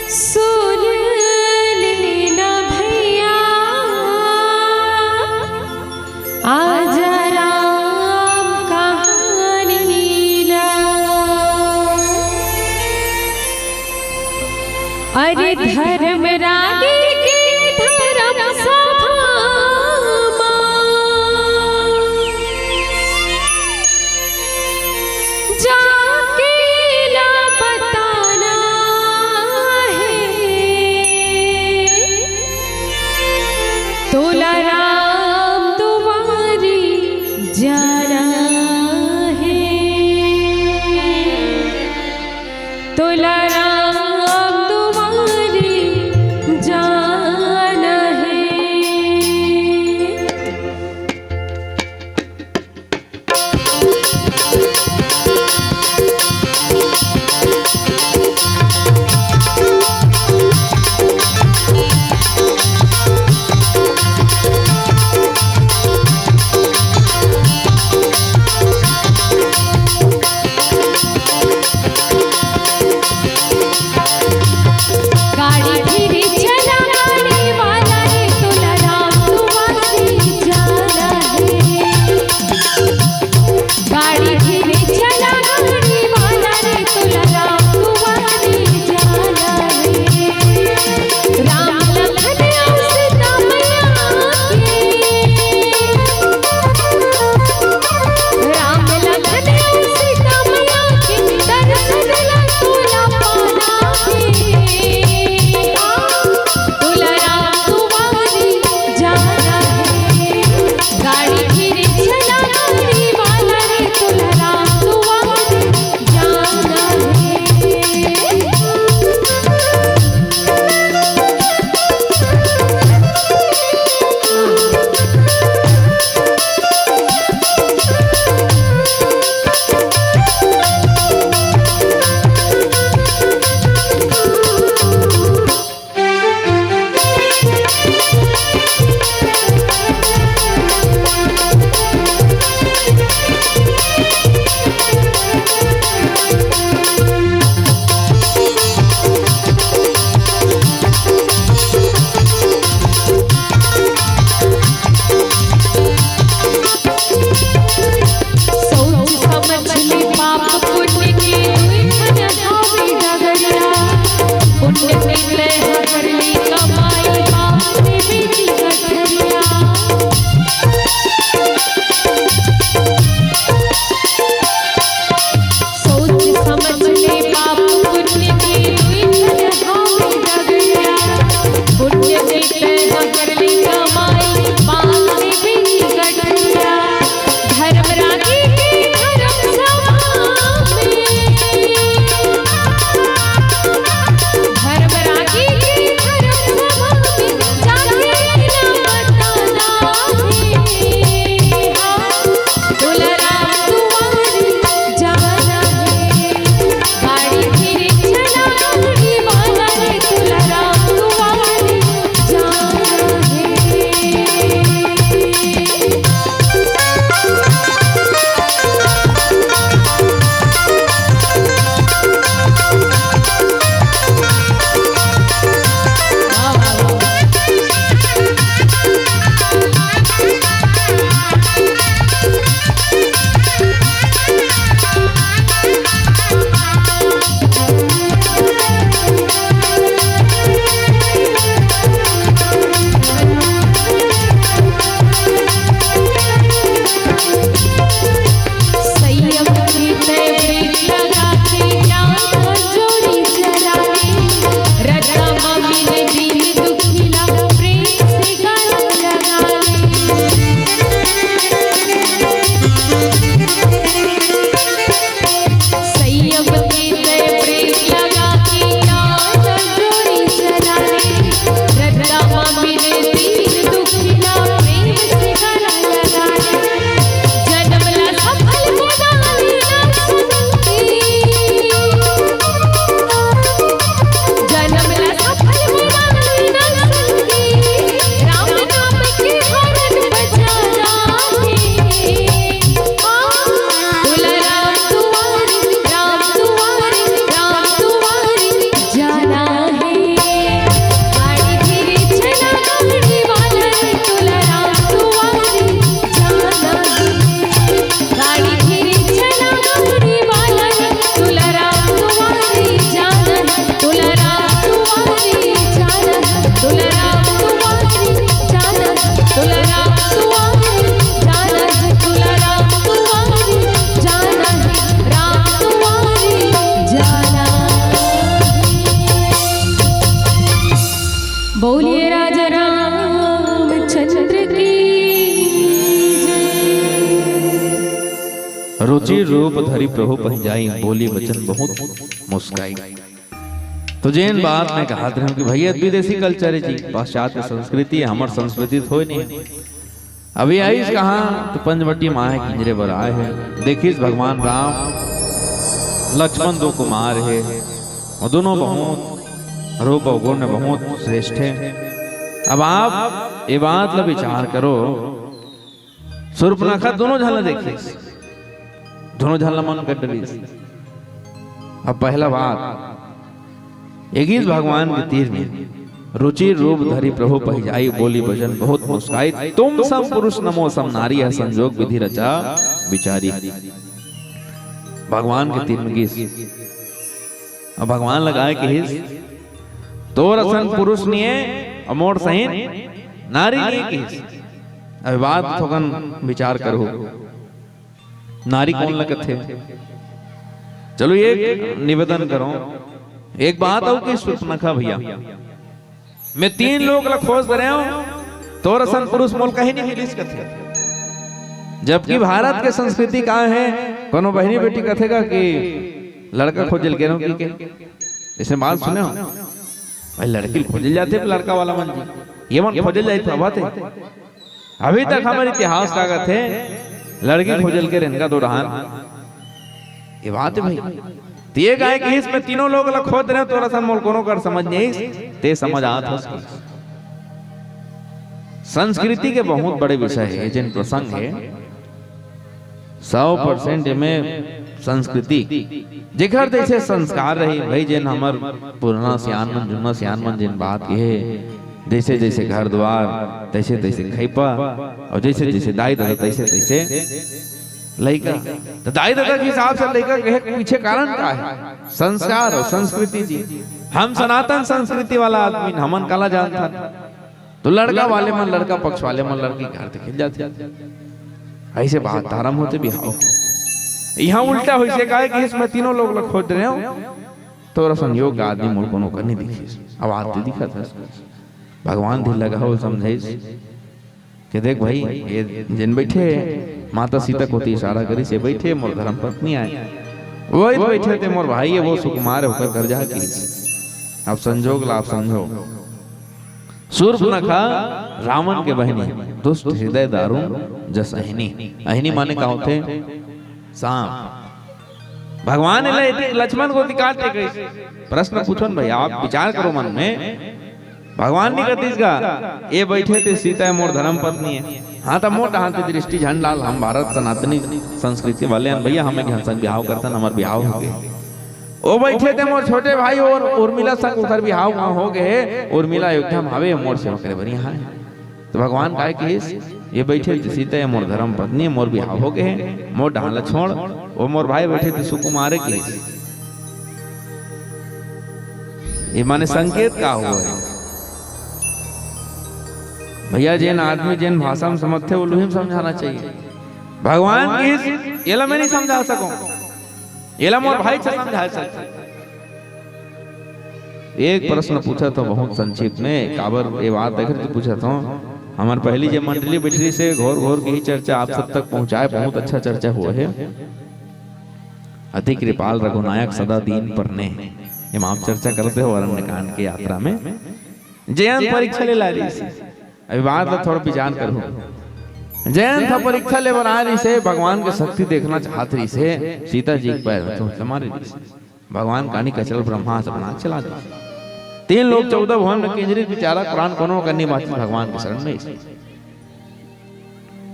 सुन लेना भैया आजा राम कहानी ला। अरे धर्म रागी के धर्म सभा मा जाके ला बताना हे, तोला राम दुआरी जाना हे, तोला राम दुआरी जाना हे। रूप धरि प्रभु पहि जाई, बोली बचन बहुत मुस्काई। तो जेन बात मैं कहत रहूं कि भैया, विदेशी कल्चर है जी, पाश्चात्य संस्कृति है, हमर संस्कृति तो होय नहीं। अभी आइस कहाँ तो पंचवटी माहे किंजरे बर आए हे। देखिस भगवान राम लक्ष्मण दो कुमार हे, और दोनों बहुत रूप और गुण में बहुत श्रेष्ठ हे। अब आप ये बात ला विचार करो, सूर्पनखा दोनों झन ला देखिस, दोनों झन ला मन कर डरिस। अब पहला बात, एगिस भगवान के तीर में, रुचिर रूप धरि प्रभु पहि जाई, बोली बचन बहुत मुस्काई। तुम सम पुरुष न मो सम नारी, यह संजोग विधि रचा बिचारी। भगवान के तीर में गिस, अब भगवान ला काय किहिस, तोर असन पुरुष निये, अउ मोर सहिन नारी निये किहिस। अब बात थोकन विचार करहू, नारी कोन ला कथे? चलो, एक निवेदन करो, एक बात अउ कि सूर्पनखा भैया, मैं तीन लोक ला खोज डरेंव, तोर असन पुरुष मोला कहीं नहीं मिलिस कथे। जबकि भारत के संस्कृति का हे, कोनो बहिनी बेटी कथे का कि लड़का खोजे ल गे रहों कि के? अइसे बात सुने हो? भाई, लड़की खोजे ल जाथे लड़का वाला मन जी, ये मन खोजे ल जाथे, बात हे। अभी तक हमर इतिहास का कथे, लड़की खोजे ल गे रहिन का दो डहान। ये बात हे भाई। त ये काय किहिस, मैं तीनों लोक ला खोज डरेंव, तोर असन मोला कोनो कर समझ नहीं आइस, ते समझ आत हस। संस्कृति के बहुत बड़े विषय हे, जेन प्रसंग हे, सौ परसेंट एमे संस्कृति, जेकर जैसे संस्कार रही भाई, जेन हमर पुरना सियान मन, जुन्ना सियान मन जेन बात कहे, जैसे जैसे घर द्वार, तैसे तैसे खैपा, और जैसे जैसे दाई ददा, तैसे तैसे लइका। तो दाई ददा के हिसाब से लइका कहे के पीछे कारण का हे? संस्कार और संस्कृति जी। हम सनातन संस्कृति वाला आदमी, हमन काला जानथन। तो लड़का वाले मन, लड़का पक्ष वाले मन लड़की घर देखे ल जाथे। अइसे बात आरंभ होथे बिहाव के। इहां उल्टा होइसे, काय किहिस, मैं तीनों लोक ला खोज डरेंव, तोर असन योग्य आदमी मोला कोनो कर नहीं दिखिस। अब आज तो दिखत हस। भगवान धीर लगा हो समझाइस कि देख भाई, ये जेन बैठे हे, माता सीता कोति इशारा करिस, ये बैठे हे, मोर धर्म पत्नी आय। वो बैठे हे ते मोर भाई हे, वो सुकुमार हे, ओकर घर जा किहिस। अब संजोग ला आप समझो। सूर्पनखा रावण के बहिनी, दुष्ट हृदय दारुण जस अहिनी। अहिनी माने का होथे? सांप। भगवान एला एदे लक्ष्मण कोति काट ले कहिस। प्रश्न पूछो न भैया, आप विचार करो मन में। भगवान नहीं कतिस का, ये बैठे हे ते सीता हे मोर धर्म पत्नी हे। हां, त मोर डहान ते दृष्टि झन डाल, हम भारत सनातनी संस्कृति वाले हन भैया, हम एक झन संग बिहाव करथन, हमर बिहाव हो गे। ओ बैठे हे ते मोर छोटे भाई और उर्मिला संग ओकर बिहाव वहां हो गे हे। उर्मिला अयोध्या में हवे, मोर सेवा करे बर इहां हे। तो भगवान काय किहिस, ये बैठे हे ते सीता हे मोर धर्म पत्नी, मोर बिहाव हो गे हे, मोर डहान ला छोड़, वो मोर भाई बैठे हे ते सुकुमार हे किहिस। ये माने संकेत का होय? भैया, जेन आदमी जेन भाषा में समझथे, वो लूही में समझाना चाहिए। भगवान किहिस, एला मैं नहीं समझा सकंव। एला मोर भाई च समझा सकथे। एक प्रश्न पूछत हों बहुत संक्षिप्त में, काबर ये बात एकर तो पूछत हों, हमर पहली जे मंडली बैठरी से घोर घोर के ही चर्चा आप सब तक पहुंचाए, बहुत अच्छा चर्चा होय हे। अति कृपाल रघुनायक सदा दीन पर नेह, एमा आप चर्चा करते हो अरण्य कांड के यात्रा में, जयंत परीक्षा ले ला रहिस। अभी बात ला थोड़ा विचार करहू। जयंत ह परीक्षा ले बर आ रहिस हे, भगवान के शक्ति देखना चाहत रहिस हे, सीता जी के पैर में चोट ला मारे रहिस। भगवान कानी कचरल ब्रह्मास्त्र बना के चला दे। तीन लोक चौदह भुवन में किंजरी बिचारा, प्राण कोनो कर नहीं बांचिस, भगवान के शरण में।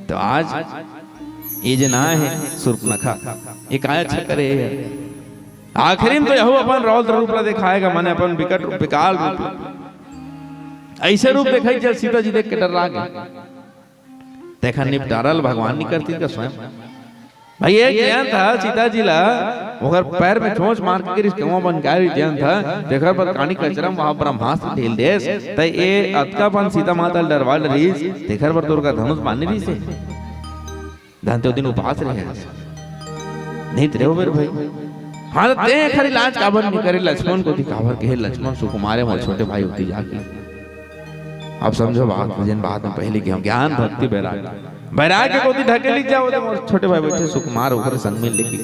तो आज ये जे नाय हे सूर्पनखा, ये काय अच्छा करे हे? आखिरी में तो यहू अपन रौद्र रूप ला दिखाय गा, माने अपन विकट रूप, विकाल रूप ला। अइसे रूप देखाइस, जब सीता जी देख के डर्रा गे। तेखर निपटारा ल भगवान नहीं करतिस का स्वयं? भाई, एक जयंत ह सीता जी ला, ओकर पैर में चोंच मार के गिरिस, केंवा बन के गिरिस जयंत ह, तेखर बर कानी कचरा म वहां ब्रह्मास्त्र ढील देस, त ये अतका बन सीता माता ल डरवा डरिस, तेखर बर तोर का धनुष बांधे रहिस हे। धन ते ओ दिन उपास रहे हस। नहीं त रहे हो मेरे भाई। हां, त ते एखर इलाज काबर नहीं करे? लक्ष्मण कोति काबर कहे, लक्ष्मण सुकुमार हे, मोर छोटे भाई होती जाके। अब समझो बात, जेन बात में पहले के हम ज्ञान, भक्ति, वैराग्य। बैराग के कोती ढकेलिस, "जा, वो दे मोर छोटे भाई बइठे सुकुमार, ओकर संग में लेके।"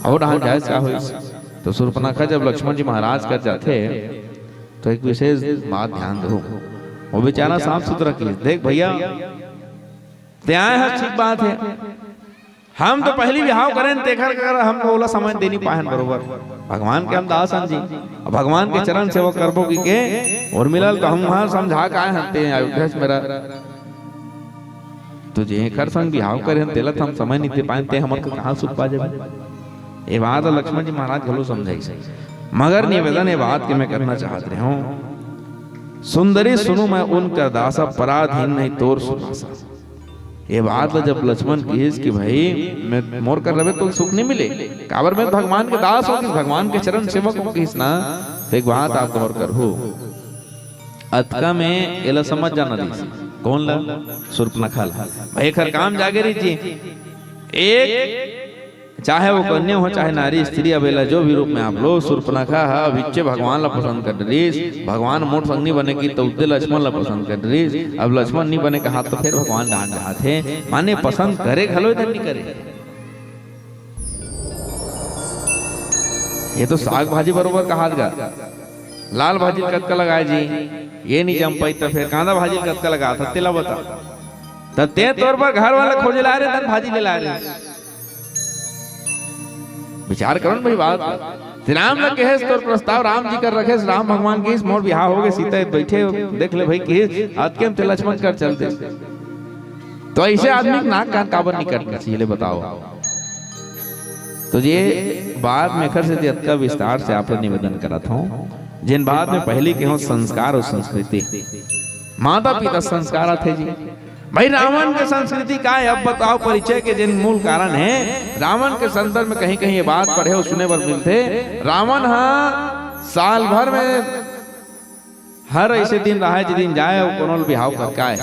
अउ डहान जाए का होइस? तो सूर्पनखा जब लक्ष्मण जी महाराज कर जाथे, तो एक विशेष बात ध्यान दो, वो बेचारा साफ सुथरा कहिस, "देख भइया, ते आए हस, ठीक बात हे, हम तो पहिली बिहाव करेन, तेखर कर हम तो ओला समय दे नी पाएन बरोबर। भगवान के हम दास हन जी, अब भगवान के चरण सेवा करबो कहिके उर्मिला ल तो हम उहाँ समझा के आए हन, ते अयोध्या से मेरा तो जेकर संग बिहाव करे हन, तेला तो हम समय नी दे पाएन, ते हमर के कहाँ सुख पा जाबे?" ये बात ल लक्ष्मण जी महाराज घलो समझाइस। मगर निवेदन ये बात के मैं करना चाहत रहे हूँ, "सुंदरी सुनु मैं उनकर दासा, पराधीन नहीं तोर सुनासा।" ये बात ल जब लक्ष्मण कहिस कि भाई, मैं मोर कर रहे तो सुख नहीं मिले, काबर मैं भगवान के दास हूँ, कि भगवान के चरण सेवक हूँ कहिस ना, तो एक बात आप गौर करहू, अतका में एला समझ जाना दिस। कौन ला? सूर्पनखा ला। भाई, एकर काम जागे रहिस जी, एक, चाहे वो कन्या हो, चाहे नारी, स्त्री, अब एला जो भी रूप में आप लो, सूर्पनखा ह अभिच्चे भगवान ला पसंद कर डरिस। भगवान मोर संग नी बने कहिस, तो उद्दे लक्ष्मण ला पसंद कर डरिस। अब लक्ष्मण नी बने कहा, तो फिर भगवान डांट जात हे। माने पसंद करे घलो इधर नी करे। ये तो साग भाजी बरोबर कहात गा। लाल भाजी ल कतका लगाए जी, ये नी जम पाई, तो फिर कांदा भाजी ल कतका लगात ह, तेला बता। त ते तोर बर घर वाला खोजे ला रे, तन भाजी ले ला रे। विचार करो ना भाई बात। श्री राम ल कहेस तोर प्रस्ताव, राम जी कर रखेस, राम भगवान कहिस, "मोर बिहाव हो गे, सीता बइठे, देख ले भाई," कहिस, अतके म ते लक्ष्मण कर चल देस। तो ऐसे आदमी के नाक कान काबर नी कटना चाहिए, ले बताओ। तो ये बात में एखर सेती अतका विस्तार से आप ला निवेदन करत हूँ, जेन बात में पहिली के हूँ संस्कार अउ संस्कृति, माता पिता संस्कार आथे जी। भाई, रावण के संस्कृति का है, अब बताओ, परिचय के जेन मूल कारण है। रावण के संदर्भ में कहीं कहीं ये बात पढ़े अउ सुने बर मिलथे, रावण हा साल भर में हर ऐसे दिन रहे, जे दिन जाए अउ कोनो ल बिहाव करके आए।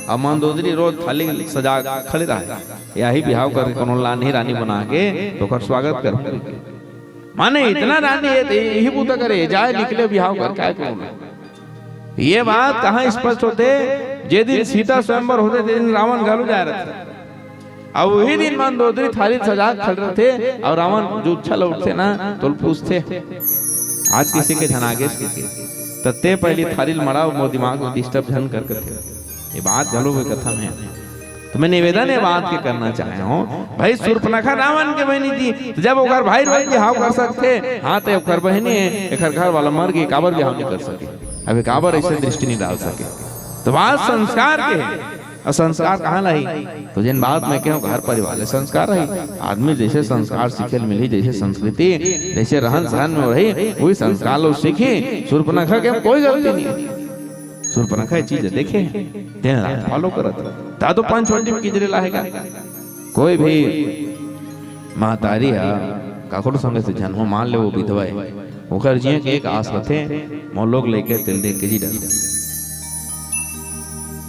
अब मंदोदरी रोज थाली सजा खड़े रहे, यही बिहाव करके कोनो ल रानी रानी बना के तो ओकर स्वागत कर। माने इतना रानी है, तो यही बूता करे, जाए निकले बिहाव करके आए कोनो ल। ये बात कहाँ स्पष्ट होथे? जे दिन सीता स्वयंवर होथे, ते दिन रावण घलो जाए रहथे। अब वही दिन मंदोदरी थाली सजा के खड़े रहथे अउ रावण जो उछल उठथे ना, तो पूछथे, "आज किसी के झन आगे से?" त ते पहिली थाली ल मड़ा, मोर दिमाग में disturb झन कर करथे। ये बात घलो हुई कथा में। तो मैं निवेदन ये बात के करना चाहे हूँ, भाई, सूर्पनखा रावण के बहिनी जी, तो जब ओकर भाई रोज बिहाव कर सकथे, हाँ, तो ओकर बहिनी है, एकर घर वाला मर गई, काबर बिहाव नहीं कर सके? अबे काबर ऐसे दृष्टि नहीं डाल सके? तो बात संस्कार के है। अउ संस्कार कहाँ ला आही? तो जेन बात मैं कहूँ, घर परिवार ले संस्कार आही। आदमी जैसे संस्कार सीखे ल मिलही, जैसे संस्कृति, जैसे रहन सहन में रही, वही संस्कार लो सीखी। सूर्पनखा के कोई गलती नहीं है। सूर्पनखा ये चीज देखे, दिन रात follow करत। ता तो पंचवटी में किजरे ला हे का? कोई भी महतारी हा काकरो संगे से झन हो, मान ले वो विधवा है, ओकर जिए के एक आस रथे, मोर लोग लइका ल तेला देख के जी डर।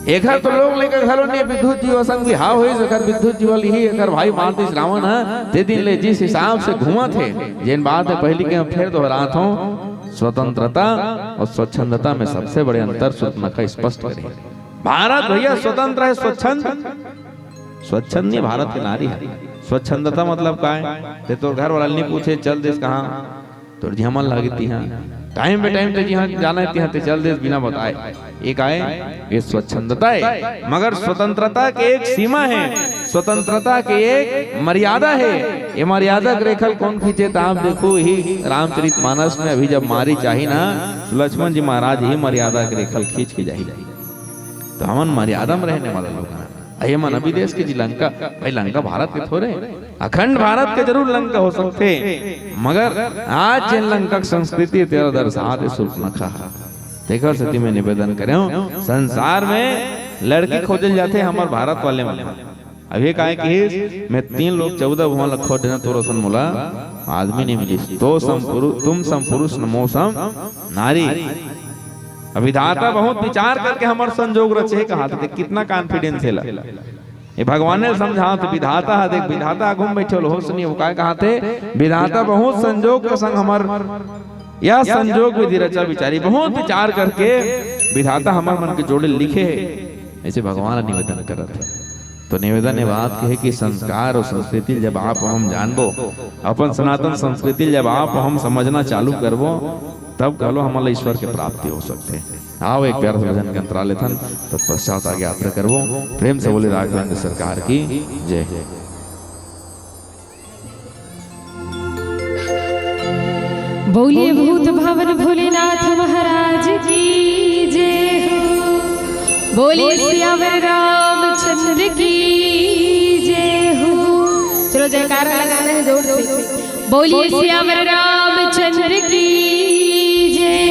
एखर तो लोग लइका घलो नहीं, विद्युत जीव संग बिहाव होइस, एखर विद्युत जीव ल ही एखर भाई मार दिस रावण ह, ते दिन ले जिस हिसाब से घूमत हे, जेन बात हे पहिली के मैं फेर दोहरात हूँ, स्वतंत्रता अउ स्वच्छंदता में सबसे बड़े अंतर सूर्पनखा स्पष्ट करे। भारत भैया स्वतंत्र है, स्वच्छंद, स्वच्छंद नहीं, भारत की नारी है। स्वच्छंदता मतलब का है? ते तोर घर वाला नहीं पूछे, चल देस कहाँ, तोर जिहाँ मन लागे तिहाँ, time पे time ते जिहाँ जाना है तिहाँ ते चल देस बिना बताए। ये का है? ये स्वच्छंदता है। मगर स्वतंत्रता के एक सीमा है, स्वतंत्रता के एक मर्यादा है। ये मर्यादा के रेखा ल कोन खींचे, त आप देखो ही रामचरित मानस में अभी जब मारी चाही ना, तो लक्ष्मण जी महाराज ही मर्यादा के रेखा ल खींच के जाही। तो हमन मर्यादा में रहने वाला लोग हैं। अये मन अभी देश के जी लंका, भाई लंका भारत के थोरे, अखंड भारत के जरूर लंका हो सकथे, मगर आज जेन लंका के संस्कृति तेला दर्शात हे सूर्पनखा। तेकर सेती मैं निवेदन करे हूँ, संसार में लड़की खोजल जाथे हमर भारत वाले मन। अभी काहे किहिस, मैं तीन लोक चौदह भुवन ल खोज देना, तोर असन मोला आदमी नहीं मिलिस। तो सम पुरु-, तुम सम पुरुष न मो सम नारी। अब विधाता बहुत विचार करके हमर संजोग रचे हे, कहा थे, कितना confidence हे ला। ये भगवान ने समझावत हे, विधाता ह, देख, विधाता आगू में बैठे होल, होश नहीं, वो काय कहा थे, विधाता बहुत संजोग के संग हमर, यह संजोग विधि रचा विचारी, बहुत विचार करके विधाता हमर मन के जोड़े लिखे हे। ऐसे भगवान ला निवेदन करत हे। तो निवेदन ये बात के हे कि संस्कार अउ संस्कृति ल जब आप हम जानबो, अपन सनातन संस्कृति ल जब आप हम समझना चालू करबो, तब कहलो हमन ला ईश्वर के प्राप्ति हो सकथे। आओ, एक प्यारा सा भजन के अंतरा लेथन, तत्पश्चात आगे यात्रा करबो। प्रेम से बोले राघवेंद्र सरकार की जय। बोलिए भूत भावन भोलेनाथ महाराज की जय हो। बोलिए सियावर रामचंद्र की जय हो। चलो, जयकारा लगाना है जोर से। बोलिए सियावर रामचंद्र की जय।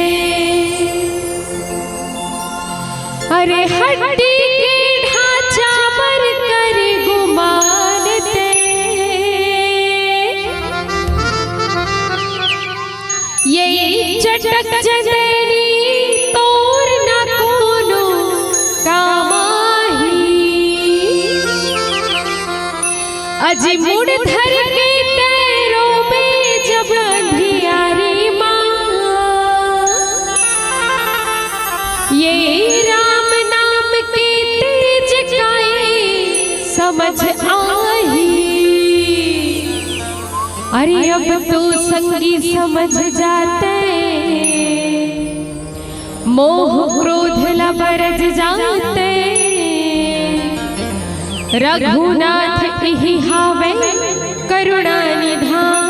अरे हड्डी के ढांचा पर कर गुमान ते, ये चटक चंदनी तोर ना कोनो काम आही। अजी मुड़ धर के तैं रोबे जब अंधियारी माँ, ये राम नाम के तेज काए समझ आही। अरे अब तो संगी समझ जाते, मोह क्रोध ला बरज जाते, रघुनाथ इही हावे करुणा निधान।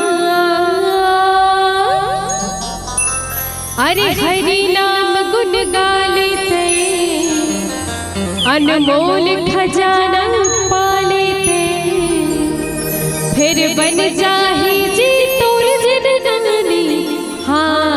अरे हरि नाम गुण गा लेते, अनमोल खजाना पा लेते, फिर बन जाही जी तोर जिनगानी। हाँ।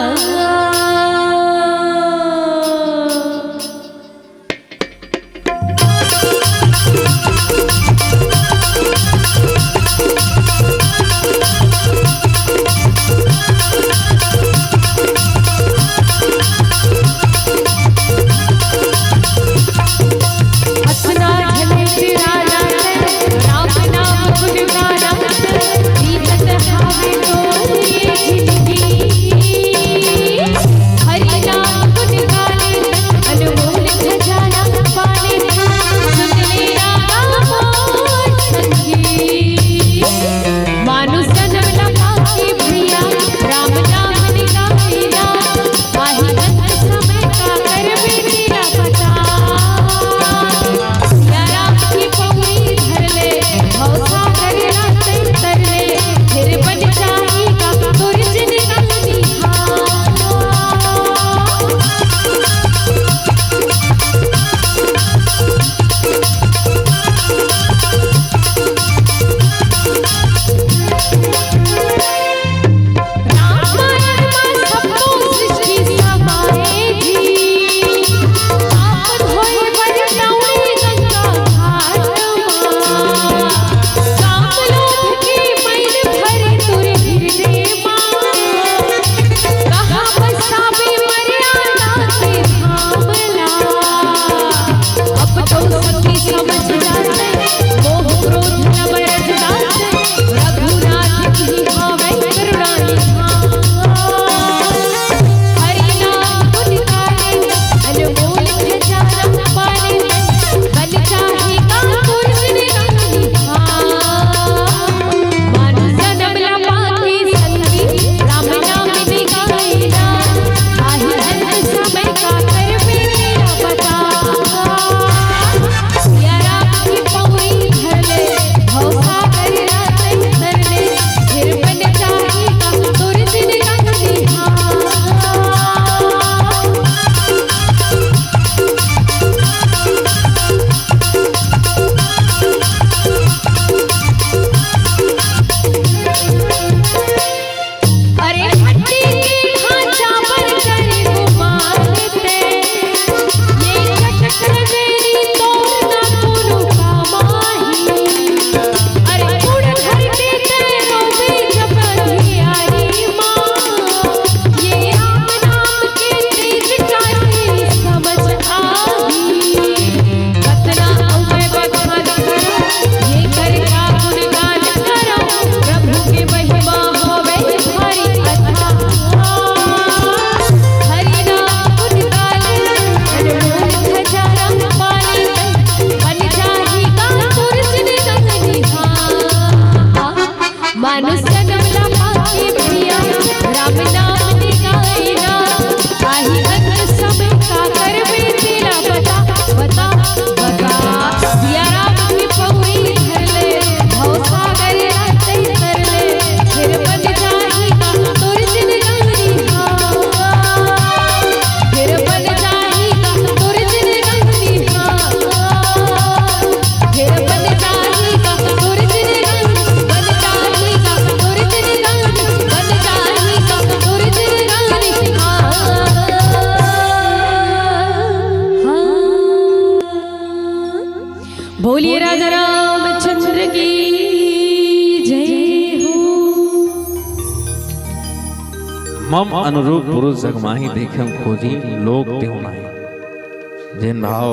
मम अनुरूप पुरुष जग माही, देखें खोजी लोक तेहू नाही। जेन भाव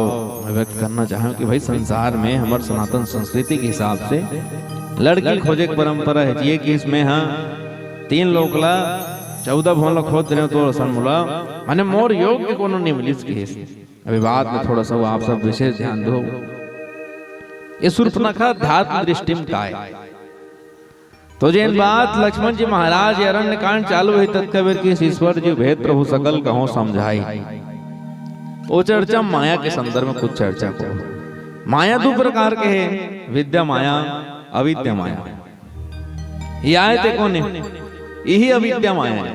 मैं व्यक्त करना चाहूँ कि भाई, संसार में हमर सनातन संस्कृति के हिसाब से लड़की खोजे के परंपरा हे। जिये कि इसमें हाँ तीन लोक ला, चौदह भुवन ला खोज रहे हो तो असन मोला, माने मोर योग्य कोनो नहीं मिलिस कि अब ये बात में थोड़ा सा वो आप सब विशेष ध्यान दो। ये सूर्पनखा ध्यात्म दृष्टि में काय? तो जेन बात लक्ष्मण जी महाराज ये अरण्य कांड चालू हे, ततका बेर कि ईश्वर जी भेद प्रभु सकल कहो समझाई। वो चर्चा माया के संदर्भ में कुछ चर्चा को। माया दो प्रकार के हे, विद्या माया, अविद्या माया। ये आय ते कोने? यही अविद्या माया हे।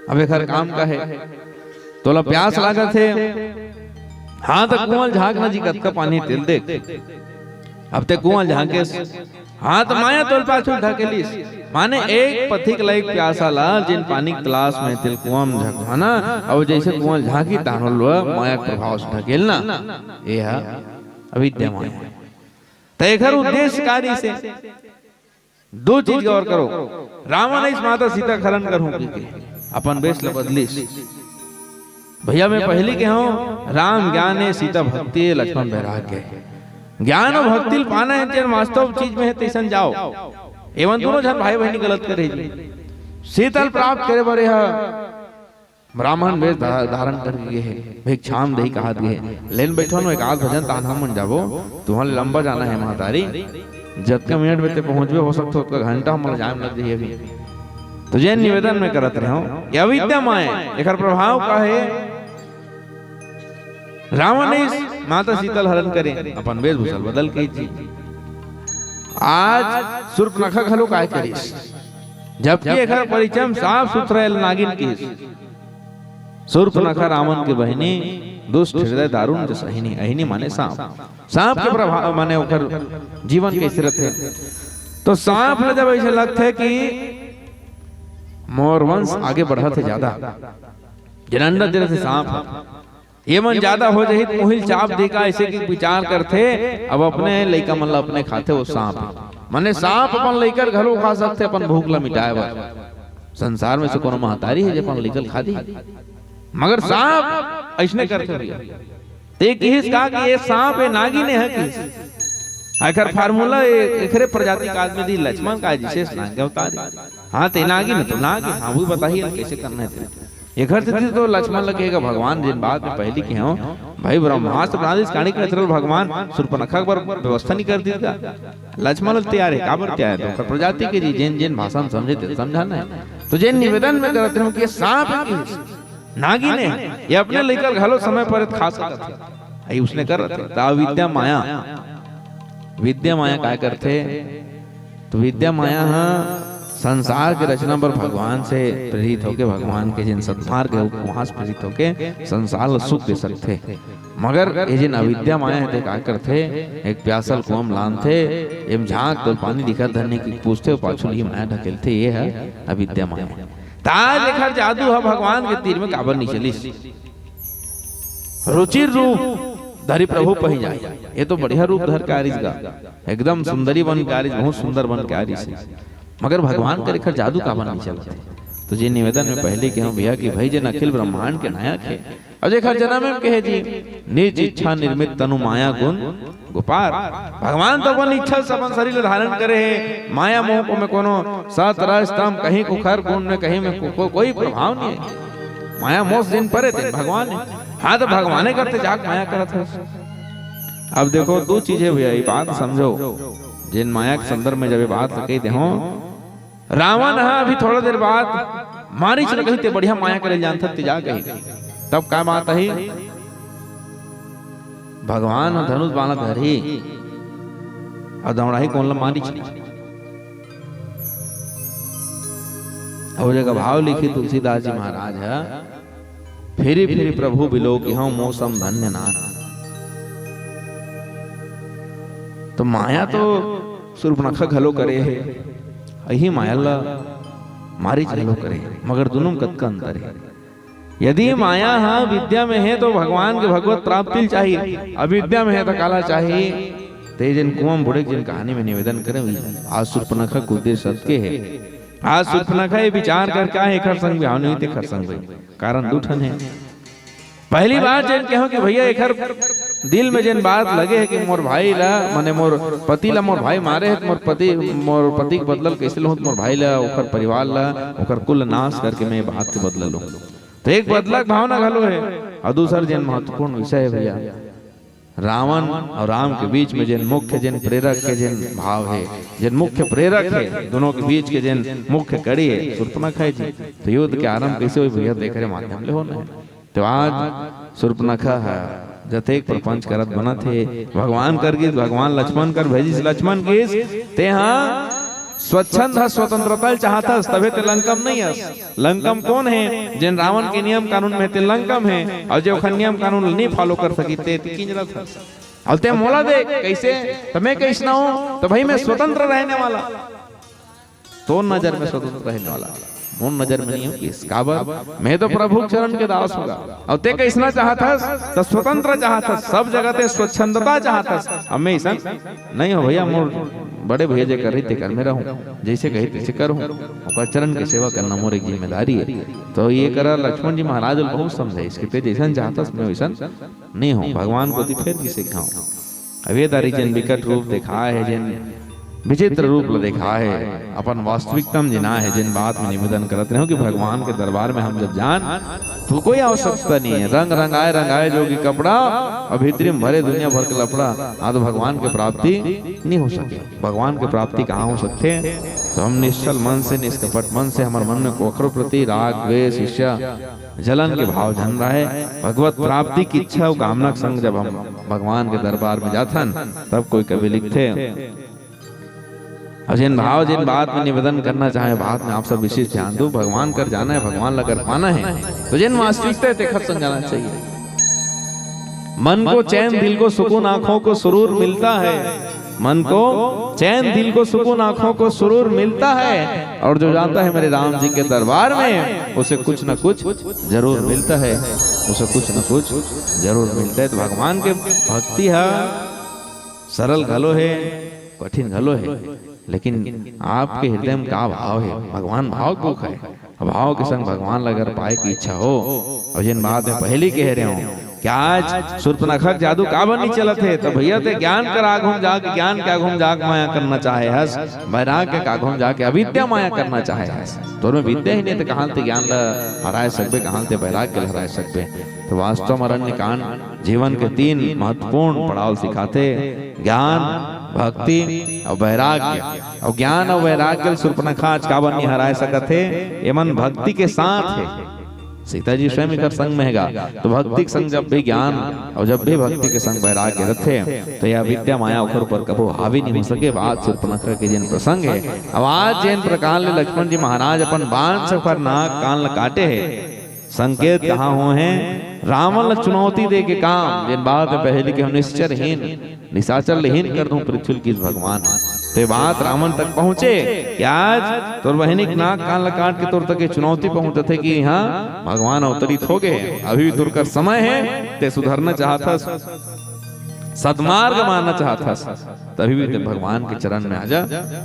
अब एकर काम का हे? तोला प्यास लागत हे, हाँ त कुआं झांक ना जी, कतका पानी तेल देख। अब ते कुआं झांकेस, हाँ त माया तोल पाछू ढकेलिस। माने एक पथिक लाइक प्यासा ला, जिन पानी के तलाश में तेल कुआं में झांकवाना, अउ जैसे कुआं झांकी तानो लो माया के प्रभाव से ढकेलना, ये हा अविद्या माया। त एकर उद्देश्य का रिहिसे? दो चीज गौर करो। रावण इस माता सीता के हरण करहूं कहिके अपन वेश ल बदलिस। भैया मैं पहली के हूं, राम ज्ञान हे, सीता भक्ति हे, लक्ष्मण वैराग्य हे। ज्ञान अउ भक्ति ल पाना हे, जेन वास्तव चीज में हे तैसन जाओ। एमन दोनों झन भाई बहिनी गलत करे जी। सीता ल प्राप्त करे बर यह ब्राह्मण वेश धा-, धारण करके गे हे, भिक्षाम देहि कहत गे हे। लेन बैठो न, एक आध भजन तान हमन जाबो, तुहर लंबा जाना हे महतारी। जतका मिनट में ते पहुंचबे, हो सकथे ओतका घंटा हमन ला जाए में लग जाही अभी। तो जेन निवेदन में करत रहे हूं, ये अविद्या माया, एकर प्रभाव का हे? रावण इस माता सीता ल हरण करे, अपन वेशभूषा ल बदल के जी। आज सूर्पनखा घलो काय करिस, जबकि एकर परिचय में साफ सुथरा एला नागिन किहिस। सूर्पनखा रावण के बहिनी, दुष्ट हृदय दारुण जस अहिनी, अहिनी माने सांप। सांप के प्रभाव माने ओकर जीवन कइसे रथे। तो सांप ल जब अइसे लगथे कि मोर वंश आगे बढ़त हे ज्यादा, जनंडा जैसे सांप ह, ये मन ज्यादा हो जाही त उही ल चाप दे का, अइसे कि विचार करथे, अब अपने लइका मन ल अपने खाथे वो सांप। माने सांप अपन लइका ल घलो खा सकथे अपन भूख ल मिटाए बर। संसार में से कोनो महतारी हे जे अपन लइका ल खा दी? मगर सांप अइसने करथे भैया। ते किहिस का कि ये सांप, ये नागिन हे किहिस। एकर formula ए-, एकरे प्रजाति का आदमी दी, लक्ष्मण का हे, विशेष नाग अवतार हे। हाँ, ते नागिन हे तो नाग हे, हाँ, वो बताही कइसे करना हे ते। एकर सेती तो लक्ष्मण ल कहेगा भगवान, जेन बात में पहली कहे हूं, भाई ब्रह्मास्त्र बना दिस, काणी के natural भगवान सूर्पनखा बर व्यवस्था नहीं कर दिस का? लक्ष्मण ल तैयार हे, काबर तैयार हे? तो ओकर प्रजाति के जी, जेन जेन भाषा में समझे ते समझाना हे। तो जेन निवेदन में करत रहे हूं कि सांप हे कि नागिन हे, ये अपने लइका ल घलो समय पर खा सकत हे। अई उसने करत हे। त अविद्या माया, विद्या माया काय करथे? तो विद्या माया ह संसार के रचना बर भगवान से प्रेरित होके, भगवान के जेन सद्मार्ग हे, वहां से प्रेरित होके संसार ल सुख दे सकथे। मगर ये जेन अविद्या माया हे, ते काय करथे? एक प्यासा ल कुआं म लानथे, एम झांक तो पानी दिखत धर नहीं कि पूछथे, पाछू ले माया ढकेलथे, ये ह अविद्या माया। त आज एकर जादू ह भगवान के तीर में काबर नहीं चलिस? रुचिर रूप धरि प्रभु पहि जाय। ये तो बढ़िया रूप धर के आ रिस गा, एकदम सुंदरी बन के आ रिस, बहुत सुंदर बन के आ रिस। मगर भगवान कर एकर जादू काबर नहीं चलत? तो जे निवेदन में पहले कहे हूं भैया कि भाई, जेन अखिल ब्रह्मांड के नायक हे, अउ जेकर जन्म में कहे जी, निज इच्छा निर्मित तनु माया गुण गुपार। भगवान तो अपन इच्छा से अपन शरीर ल धारण करे हे, माया मोह को में कोनो सत रज तम कहीं कुखर गुण में कहीं में को, को, कोई प्रभाव नहीं हे। माया मोह से जिन परे ते भगवान हे। हाँ, तो भगवाने करते जाके माया करत हे। अब देखो, दो चीज हे भैया, ये बात समझो, जेन माया के संदर्भ में जब ये बात कही दे हो, रावण ह अभी थोड़ा देर बाद मारिच ल कहिथे, बढ़िया माया करे जानथस ते जा कही। तब का बात अही, भगवान ह धनुष बाण धरही अउ दौड़ाही कोन ल, मारिच ल। अउ जगह भाव लिखही तुलसीदास जी महाराज ह, फिरि फिरि प्रभु बिलोकिहौं मौसम धन्य नाथ। तो माया तो सूर्पनखा घलो करे हे, इही माया ल मारिच घलो करे हे, मगर दुनों म कतका अंतर हे। यदि माया ह विद्या में हे तो भगवान के भगवत प्राप्ति ल चाही, अविद्या में हे तो काला चाही। ते जेन कुआं म बुड़े के जेन कहानी में निवेदन करे, आज सूर्पनखा के उद्देश्य सत्य हे। आज सूर्पनखा ये विचार करके आए, एखर संग बिहाव नहीं, तेखर संग भाई। कारण दू ठन हे। पहली बात जेन कहो कि भैया एखर दिल में जेन बात लगे हे कि मोर भाई ला, माने मोर पति ला मोर भाई मारे हे, त मोर पति, मोर पति के बदला ल कइसे लूँ, त मोर भाई ला, ओखर परिवार ला, ओखर कुल नाश करके मैं ये बात के बदला लूँ। तो एक बदला के भावना घलो हे। और दूसर जेन महत्वपूर्ण विषय हे भैया, रावण और राम के बीच में जेन मुख्य, जेन प्रेरक के जेन भाव हे, जेन मुख्य प्रेरक हे, दोनों के बीच के जेन मुख्य कड़ी हे, सूर्पनखा जी। तो युद्ध के आरंभ कइसे होही भैया, तेखरे माध्यम ले होना हे। तो आज सूर्पनखा ह जतेक प्रपंच करत बनत हे, भगवान कर गिस, भगवान लक्ष्मण कर भेजिस, लक्ष्मण गिस, तेहा स्वच्छंद ह, स्वतंत्रता ल चाहत हस, तभे ते लंका म नहीं हस। लंका म कोन हे? जेन रावण के नियम कानून में हे ते लंका म हे, और जे ओखर नियम कानून ल नहीं follow कर सकी ते, ते किंजरत हस। और ते मोला देख कइसे, त मैं कइसना हूँ, त भाई मैं स्वतंत्र रहने वाला। तोर नजर में स्वतंत्र रहने वाला, मोर नजर में नहीं हो किस। काबर? मैं तो प्रभु के चरण के दास हूँ गा। और ते कइसना चाहत हस? त स्वतंत्र चाहत हस, सब जगह ते स्वच्छंदता चाहत हस। अब मैं अइसन नहीं हूँ भैया, मोर बड़े भैया जे करही तेकर में रहूँ, जइसे कही तइसे करहूँ। ओकर चरण के सेवा करना मोर एक जिम्मेदारी हे। तो ये करा लक्ष्मण जी महाराज ल बहुत समझाइस कि ते जइसन चाहत हस मैं वइसन नहीं हूँ। भगवान कोति फेर गिस एक घांव। अब ये दारी जेन विकट रूप देखाय हे, जेन विचित्र रूप ल देखाय हे, अपन वास्तविकता म जिनाय हे, जेन बात में निवेदन करत रहेंव कि भगवान के दरबार में हम जब जान, तो कोई आवश्यकता नहीं हे। रंग रंगाय रंगाय जोगी कपड़ा, और भीतरी में भरे दुनिया भर के लफड़ा। हाँ, तो भगवान के प्राप्ति नहीं हो सके। भगवान के प्राप्ति कहाँ हो सकथे? तो हम निश्छल मन से, निष्कपट मन से, हमर मन में कोखरो प्रति राग, द्वेष, ईर्ष्या, जलन के भाव झन रहे। भगवत प्राप्ति की इच्छा अउ कामना के संग जब हम भगवान के दरबार में जाथन, तब कोई कवि लिखथे, और जेन भाव, जेन बात में निवेदन करना चाहे, बात में आप सब विशेष ध्यान दो। भगवान कर जाना हे, भगवान ला कर पाना हे, तो जेन वास्तविकता हे, तेखर संग जाना चाहिए। मन को चैन, दिल को सुकून, आंखों को सुरूर मिलता है। मन को चैन, दिल को सुकून, आंखों को सुरूर मिलता है। और जो जाता है मेरे राम जी के दरबार में, उसे कुछ न कुछ जरूर मिलता है, उसे कुछ न कुछ जरूर मिलता है। तो भगवान के भक्ति ह सरल घलो हे, कठिन घलो हे, लेकिन आपके हृदय में का भाव हे? भगवान भाव के भूखा हे। भाव के संग भगवान ला अगर पाए के इच्छा हो, और जेन बात में पहली कह रहे हो कि आज सूर्पनखा के जादू काबर नहीं चलत हे, तो भैया ते ज्ञान कर आघू म जाके, ज्ञान के आघू म जाके माया करना चाहे हस, वैराग्य के आघू म जाके अविद्या माया करना चाहे हस। तोर में विद्या ही नहीं, तो कहाँ ते ज्ञान ला हराए सकबे, कहाँ ते वैराग्य ला हराए सकबे? तो वास्तव में अरण्य कांड जीवन के तीन महत्वपूर्ण पड़ाव सिखाथे, ज्ञान, भक्ति और वैराग्य। और ज्ञान और वैराग्य ल सूर्पनखा आज काबर नहीं हराए सकत हे? एमन भक्ति के साथ हे। सीता जी स्वयं एकर संग में हे गा। तो भक्ति के संग जब भी ज्ञान और जब भी भक्ति के संग वैराग्य रथे, तो यह विद्या माया ओखर ऊपर कभू हावी नहीं हो सके। बात सूर्पनखा के जेन प्रसंग हे, अब आज जेन प्रकार ले लक्ष्मण जी महाराज अपन बाण से ओखर नाक कान ल काटे हे, संकेत कहाँ हो हे? रावण ल चुनौती दे के काम, जेन बात में पहली के हम निश्चरहीन, निशाचर ले हीन कर दूं पृथ्वी ल किस भगवान। ते बात रावण तक पहुंचे कि आज तोर बहिनी के नाक कान ल काट के तोर तक ये चुनौती पहुंचत हे कि हाँ, भगवान अवतरित हो गए, अभी भी तोर कर समय हे, ते सुधरना चाहत हस, सदमार्ग मानना चाहत हस, तभी भी ते भगवान के चरण में आजा,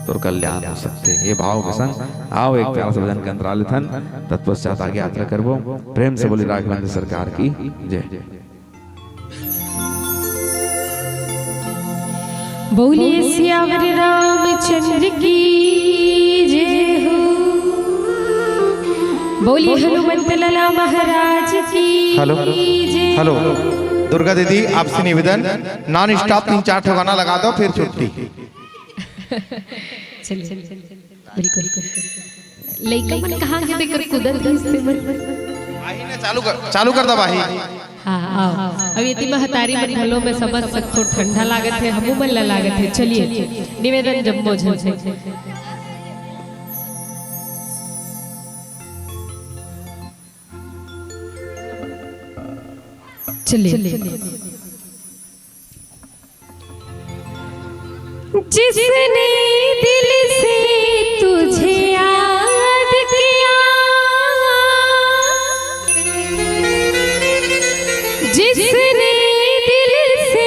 तोर कल्याण हो सकथे। ये भाव के संग आओ, एक प्यारा सा भजन के अंतरा लेथन, तत्पश्चात आगे यात्रा करबो। प्रेम से बोली राघवेंद्र सरकार की जय। बोलिए सियावर रामचंद्र की जय हो। बोलिए हनुमंत लाला महाराज की हेलो, जय। हेलो, दुर्गा दीदी, आपसे निवेदन, नॉन स्टॉप तीन चार ठो गाना लगा दो, फिर छुट्टी। चलिए, बिल्कुल। लइका मन कहाँ के देकर कूदत रहिस ते मन। आही ना, चालू कर, चालू कर दबाही। हाँ, आओ। अब यदि महतारी मन घलो में समझ सकथो, ठंडा लागत हे, हमू मन ला लागत हे। चलिए, निवेदन जम्मो झन से। चलिए। जिसने दिल से तुझे याद किया, जिसने दिल से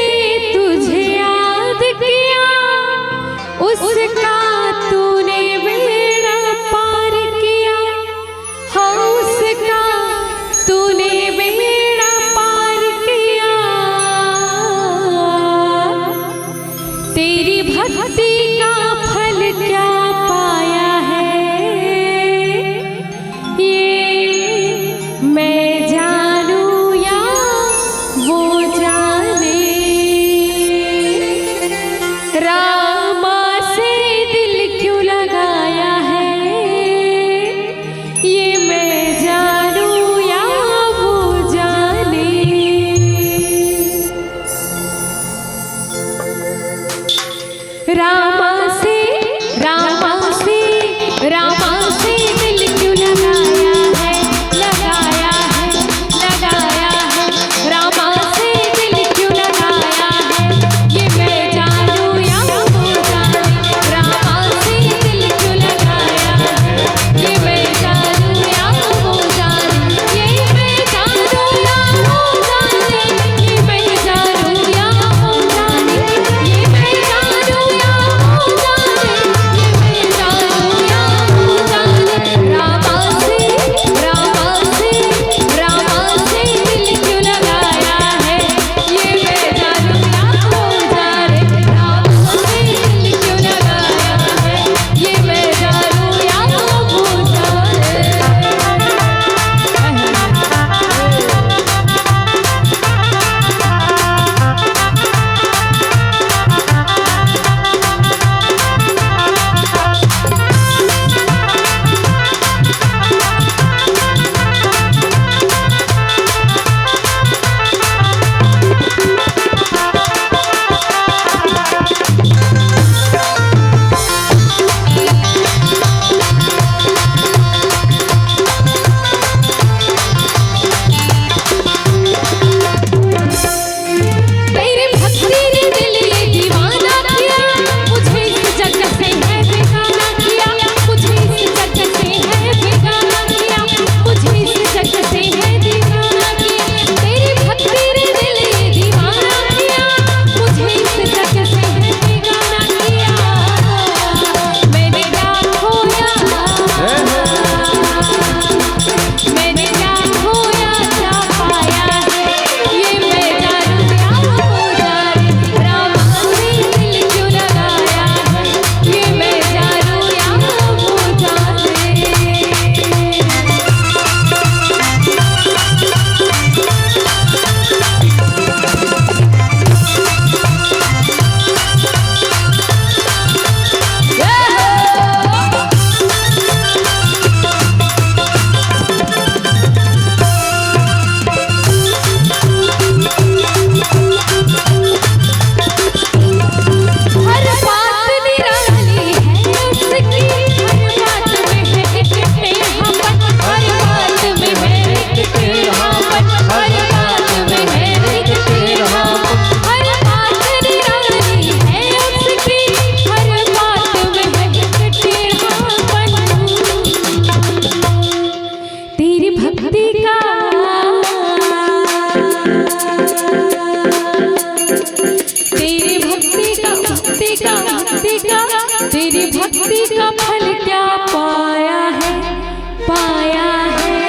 तुझे याद किया, उसका तूने बेड़ा पार मैं जानू या वो जाने, रामा से दिल क्यों लगाया है, ये मैं जानू या वो जाने। रामा से, रामा से, रामा से दिल क्यों लगाया है, लगाया है, लगाया है। रामा से दिल क्यों लगाया है, ये मैं जानू या वो जाने। रामा से दिल क्यों लगाया है, ये मैं जानू या वो जाने। ये मैं जानू या वो जाने, ये मैं जानू या वो जाने, ये मैं जानू या वो जाने, ये मैं जानू या वो जाने। रामा से, रामा से, रामा से दिल क्यों लगाया है, ये मैं जानू या वो जाने। रामा से दिल क्यों लगाया है, ये मैं जानू या वो जाने। तेरी भक्ति ने दिल ये दीवाना किया, मुझे इस जग से है बेगाना किया, मुझे इस जग से है बेगाना किया, मुझे इस जग से है दीवाना किया। तेरी भक्ति ने दिल ये दीवाना किया, मुझे इस जग से है बेगाना किया। मैंने क्या खोया, मैंने क्या खोया, क्या पाया है, ये मैं जानू या वो जाने। रामा से दिल क्यों लगाया है, ये मैं जानू या वो जाने। हर बात निराली है उसकी, हर बात में है एक टेढ़ापन, हर बात में है एक टेढ़ापन, हर बात में है एक टेढ़ापन। हर बात निराली है उसकी, हर बात में है एक टेढ़ापन। तेरी भक्ति का, तेरी भक्ति का, भक्ति का, भक्ति का, तेरी भक्ति का फल क्या पाया है, पाया है,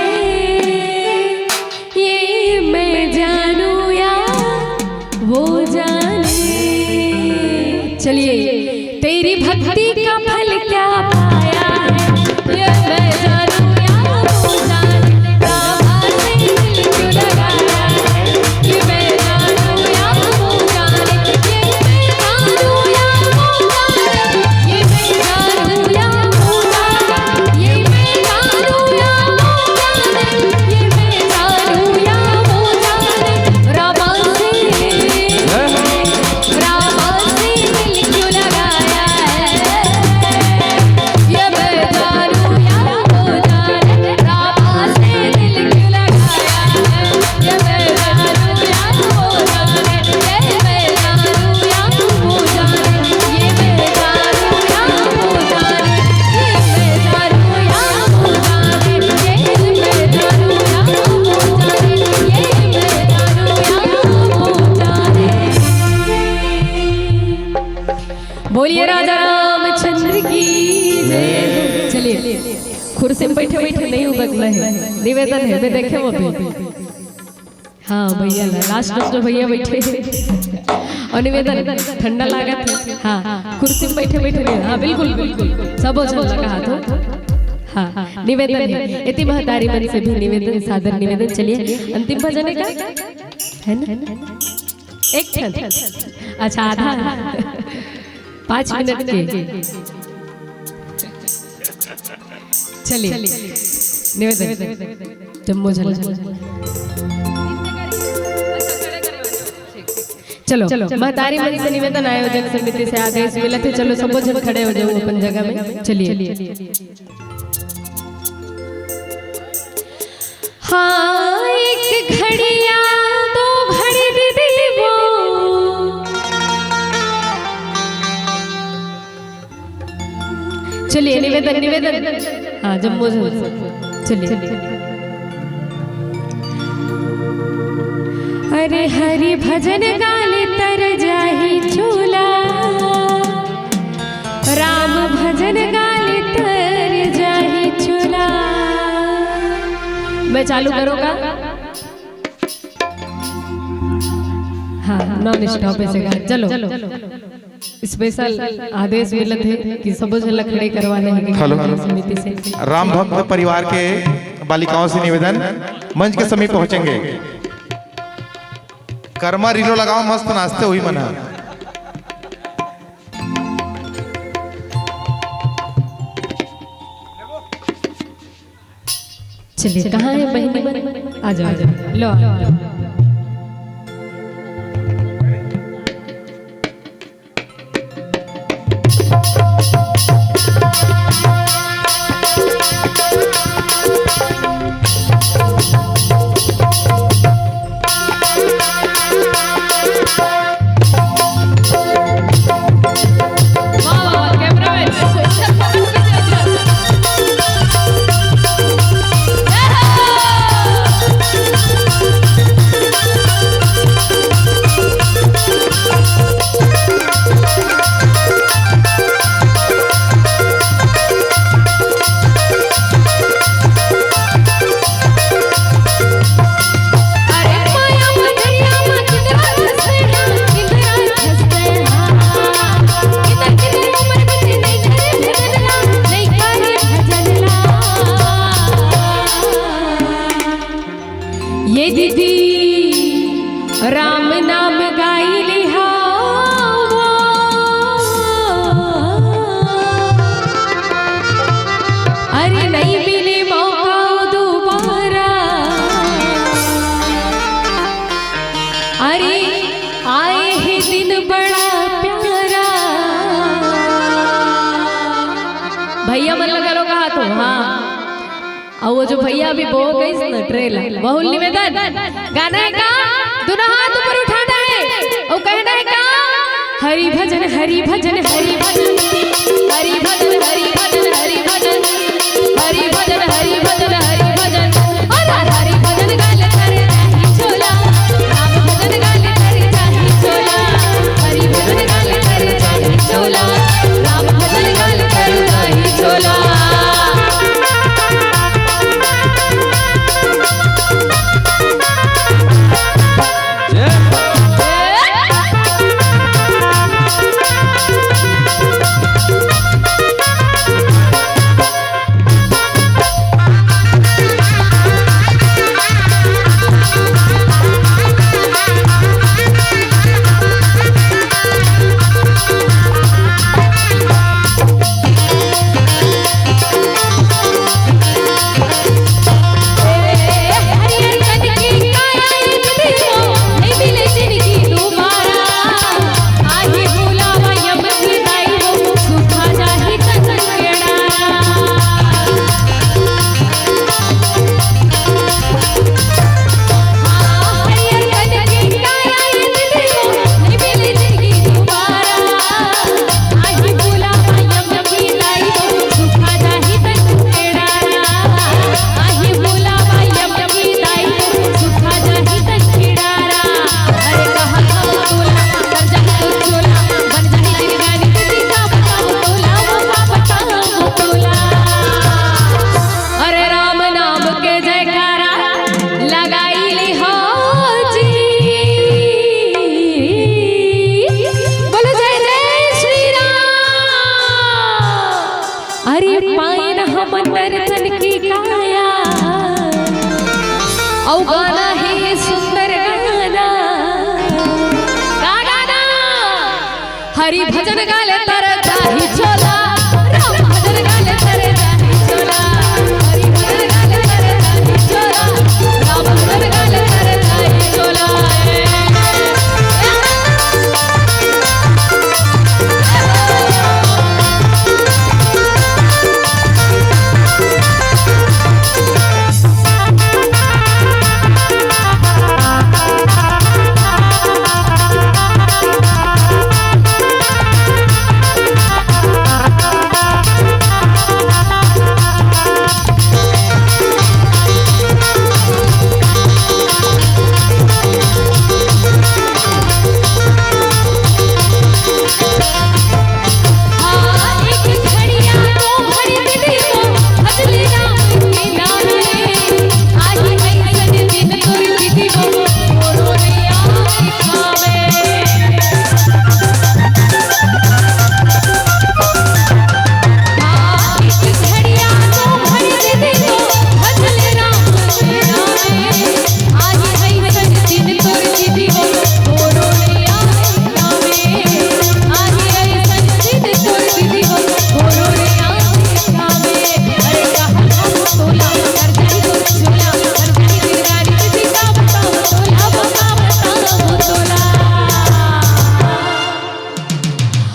ये मैं जानू या वो जाने। चलिए, तेरी भक्ति का फल क्या पाया है, ये मैं जानू या वो जाने। रामा से दिल क्यों लगाया है, ये मैं जानू या वो जाने। ये मैं जानू या वो जाने, ये मैं जानू या वो जाने, ये मैं जानू या वो जाने, ये मैं जानू या वो जाने। रामा से, रामा से दिल क्यों लगाया है, ये मैं जानू या वो जाने। रामा से दिल क्यों लगाया है, ये मैं जानू या वो जाने, ये मैं जानू या वो जाने, ये मैं जानू या वो जाने। बोलिए राजा रामचंद्र की जय। चलिए, कुर्सी में बैठे बैठे नहीं उबकना है, निवेदन है, मैं देखे वो भी। हाँ भैया, लास्ट में जो भैया बैठे हैं। और निवेदन, ठंडा लागत है। हाँ, कुर्सी में बैठे बैठे नहीं। हाँ, बिल्कुल बिल्कुल, सब हो जाएगा, हाथ हो। हाँ, निवेदन हे, एती महतारी मन से भी निवेदन, सादर निवेदन। चलिए, अंतिम भजन हे का, है ना? एक ठन। अच्छा, आधा। पाँच मिनट के। चलिए, निवेदन। जम्मो झन। चलो, महतारी मन से निवेदन, आयोजन समिति से आदेश मिलत हे। चलो, सबो झन खड़े हो जाओ अपन जगह में। चलिए। हाँ, एक घड़िया, दो घड़ी दीदी वो। चलिए, निवेदन, निवेदन। हाँ, जम्मो झन। चलिए। अरे हरि भजन गाले तर जाही चोला, राम भजन गाले तर जाही चोला। मैं चालू करूँगा। हाँ, नॉन स्टॉप ऐसे गा, चलो। स्पेशल आदेश मिलत हे कि सबो झन ला खड़े करवाना हे हेलो। समिति से। राम भक्त परिवार के बालिकाओं से निवेदन, मंच के समीप पहुंचेंगे। करमा रीलो लगाओ, मस्त नाचते हुई मना। चलिए, कहाँ हे बहिनी मन? आ जाओ, आ जाओ। लो, आ जाओ। ये दीदी राम नाम गाई लिहावा। अरे नहीं मिले मौका दोबारा। अरे आए हे दिन बड़ा प्यारा। भैया मन लगा लो कहा तो हाँ। अउ वो जो भैया अभी बो गइस न ट्रेला, बहुल निवेदन, गाना हे का? दोनों हाथ ऊपर उठाना हे अउ कहना हे का? हरि भजन, हरि भजन, हरि भजन, हरि भजन, हरि भजन, हरि भजन, हरि भजन, हरि भजन, हरि भजन। अरे हरि भजन गाले तर जाही चोला, राम भजन गाले तर जाही चोला, हरि भजन गाले तर जाही चोला, राम भजन गाले तर जाही चोला। हरि भजन गाले तर जाही चोला, राम भजन गाले तर जाही चोला, हरि भजन गाले तर जाही चोला, राम भजन गाले तर जाही चोला।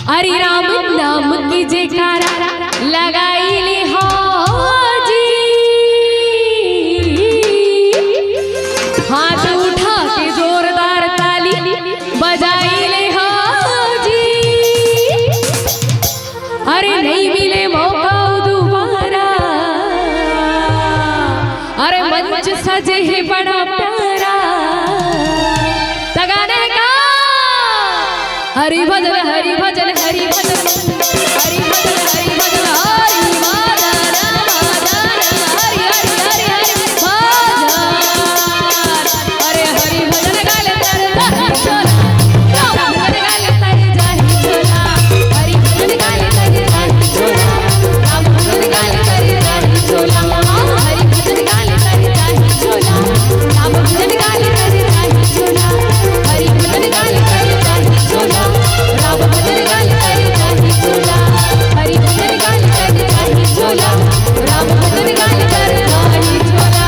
हरि राम नाम की जयकारा लगाई ले हो जी, हाथ उठा के जोरदार ताली बजाई ले हो जी। अरे नहीं मिले मौका दोबारा, अरे मंच सजे है बड़ा प्यारा। त गाने का हरि भजन, हरि भजन, हरि भजन, हरि भजन, हरि भजन, हरि भजन, हरि भजन, हरि, हरि, हरि, हरि भजन। अरे हरि भजन गाले तर जाही चोला, राम भजन गाले तर जाही चोला, हरि भजन गाले तर जाही चोला, राम भजन गाले तर जाही चोला, हरि भजन गाले तर जाही चोला, राम भजन गाले तर जाही चोला, हरि भजन गाले तर जाही चोला, राम भजन गाले तर जाही चोला, हरि भजन गाले तर जाही चोला, राम भजन गाले तर जाही चोला।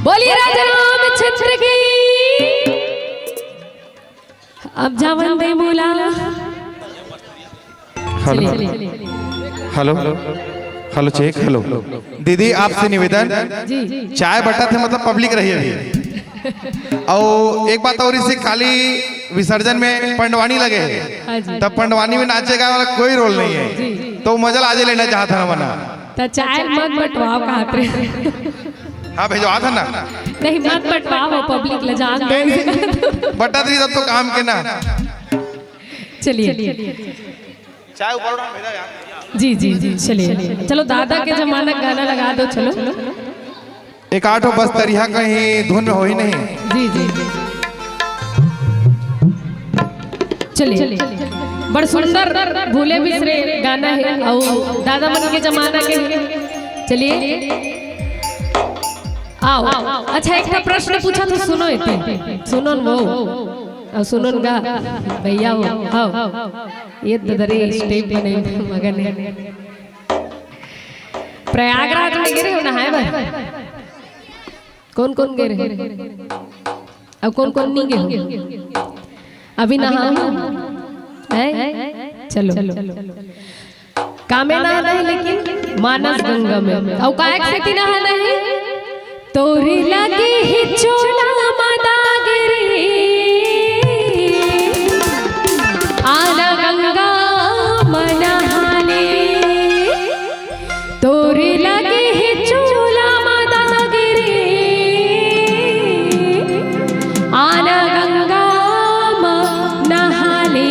बोलिए राजा रामचंद्र की। अब जावन दे मोला। हेलो। चलिए, चलिए। हेलो। Hello, check, hello. दीदी, आपसे निवेदन, जी। चाय बटा थे, मतलब पब्लिक रही अभी। और एक बात और, इसे खाली विसर्जन में पंडवानी लगे है, हाँ जी। तब पंडवानी में नाचेगा वाला कोई रोल नहीं है, जी। तो मजा आजे लेना चाहता ना मना। त चाय मत बटवाओ, कहात रहे। हाँ, भेजवा था ना। नहीं, मत बटवाओ, पब्लिक ले जान दो। नहीं, नहीं, बटा दी तब तो काम के ना। चलिए। चाय ऊपर उठा, भेजा यार। जी, जी, जी, चलिए। चलो, दादा के जमाना गाना लगा दो, चलो। एक आठो बस तरिया कहीं धुन में हो ही नहीं। जी, जी। चलिए, बड़ सुंदर भूले बिसरे गाना है, अउ दादा मन के जमाना के। चलिए, आओ। अच्छा, एक ठा प्रश्न पूछा तो सुनो एती, सुनो न वो, अउ सुनो न गा, भैया हो, आओ। ये ददरी स्टेप बने मगन है। प्रयागराज में गे रहे हो नहाए बर? कौन कौन गे रहे? अब कौन कौन नहीं गे हो? अभी नहाओ, हैं? चलो। कामे नहाना है लेकिन मानस गंगा में। अउ काय सेती नहाना है? तोरे लगे ही चोला मा दाग रे, आना गंगा मा नहा ले। तोरे लगे हे चोला मा दाग रे, आना गंगा मा नहा ले।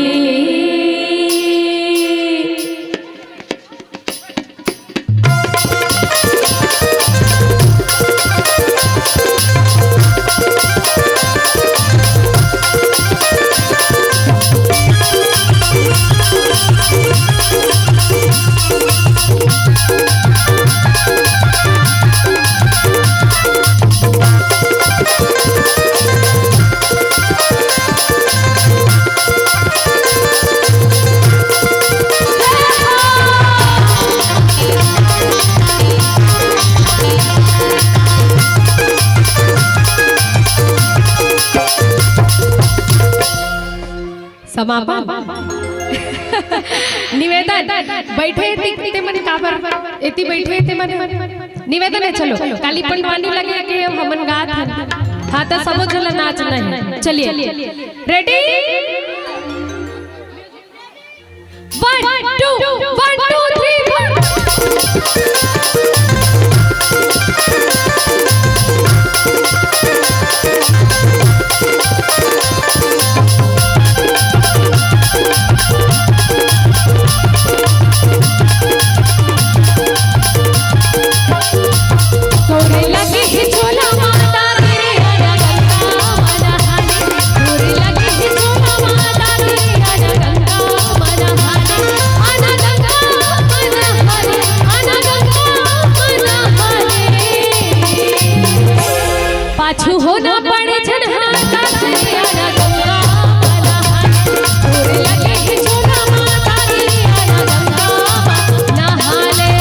समापन। निवेदन, बैठे ती-, ते मन काबर एती बैठे ते मन। निवेदन हे, चलो, काली पंडवानी लगे के हमन गात हन। हाँ, त सबो झन ला नाचना हे। चलिए, ready? One, two, one, two, three, four। तोरे लगे हे झोला माता रे, आना गंगा मन हाले। तोरे लगे हे झोला माता रे, आना गंगा मन हाले। आना गंगा मन हाले, आना गंगा मन हाले। पाछू हो ना पड़े झन हाथा रे, आना गंगा मन हाले। तोरे लगे हे झोला माता रे, आना गंगा मन हाले।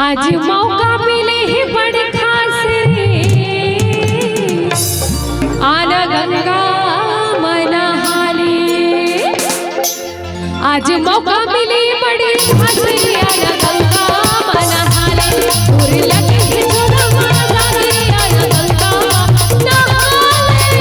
आज मौका मिले हे बड़ खास रे, आना गंगा मन हाले। आज मौका मिले बड़ खास रे, आना गंगा मन हाले। तोरे लगे हे झोला माता रे, आना गंगा मन हाले।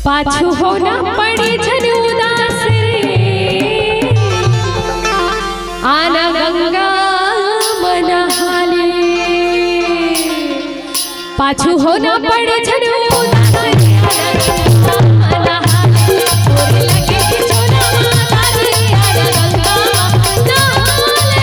पाछू हो ना पड़े झन उदास रे, आना गंगा मन हाले। पाछू हो ना पड़े झन उदास रे, आना गंगा मन हाले। तोरे लगे हे झोला माता रे, आना गंगा मन हाले।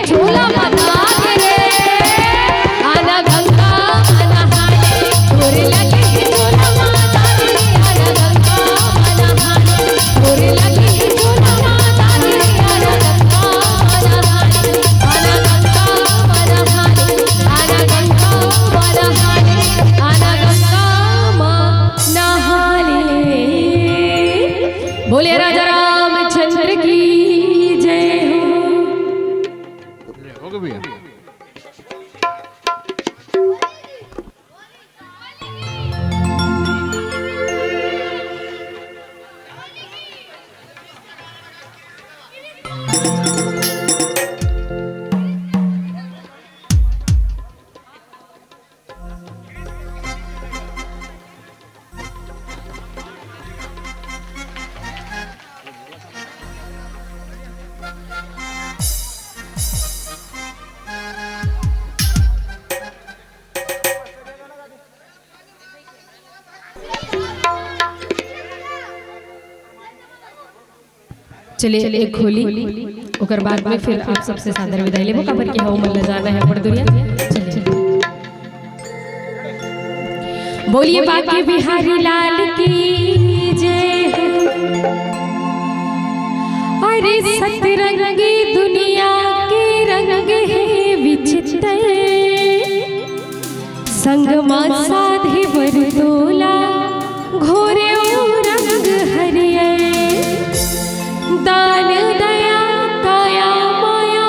चोला मना रे, आना गंगा मना हाले, तोरे लगे चोला मना रे, आना गंगा मना हाले, तोरे लगे चोला मना रे, आना गंगा मना हाले, आना गंगा मना हाले, आना गंगा मना हाले, आना गंगा मना हाले। बोले राजा रामचंद्र की जय हो। हो गया भैया। चलिए, एक होली, ओकर बाद में फिर आप सबसे सादर विदाई लेबो, काबर के हव मन ल जाना है बड़ दुरिया। चलिए। बोलिए बांके बिहारी लाल की जय हो। अरे सतरंगी दुनिया के रंग है विचित्र, संग मा साधे बर तोला घोरे ओ रंग हरियर। दान दया काया माया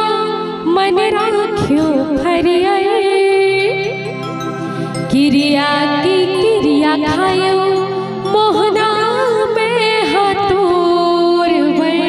मन राख्यो फरियर। किरिया की किरिया खायो मोहना में हाथोर बर।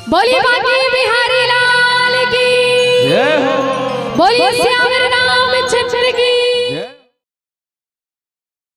बोलिए बांके बिहारी लाल की। जय हो। बोलिए सियावर रामचंद्र की।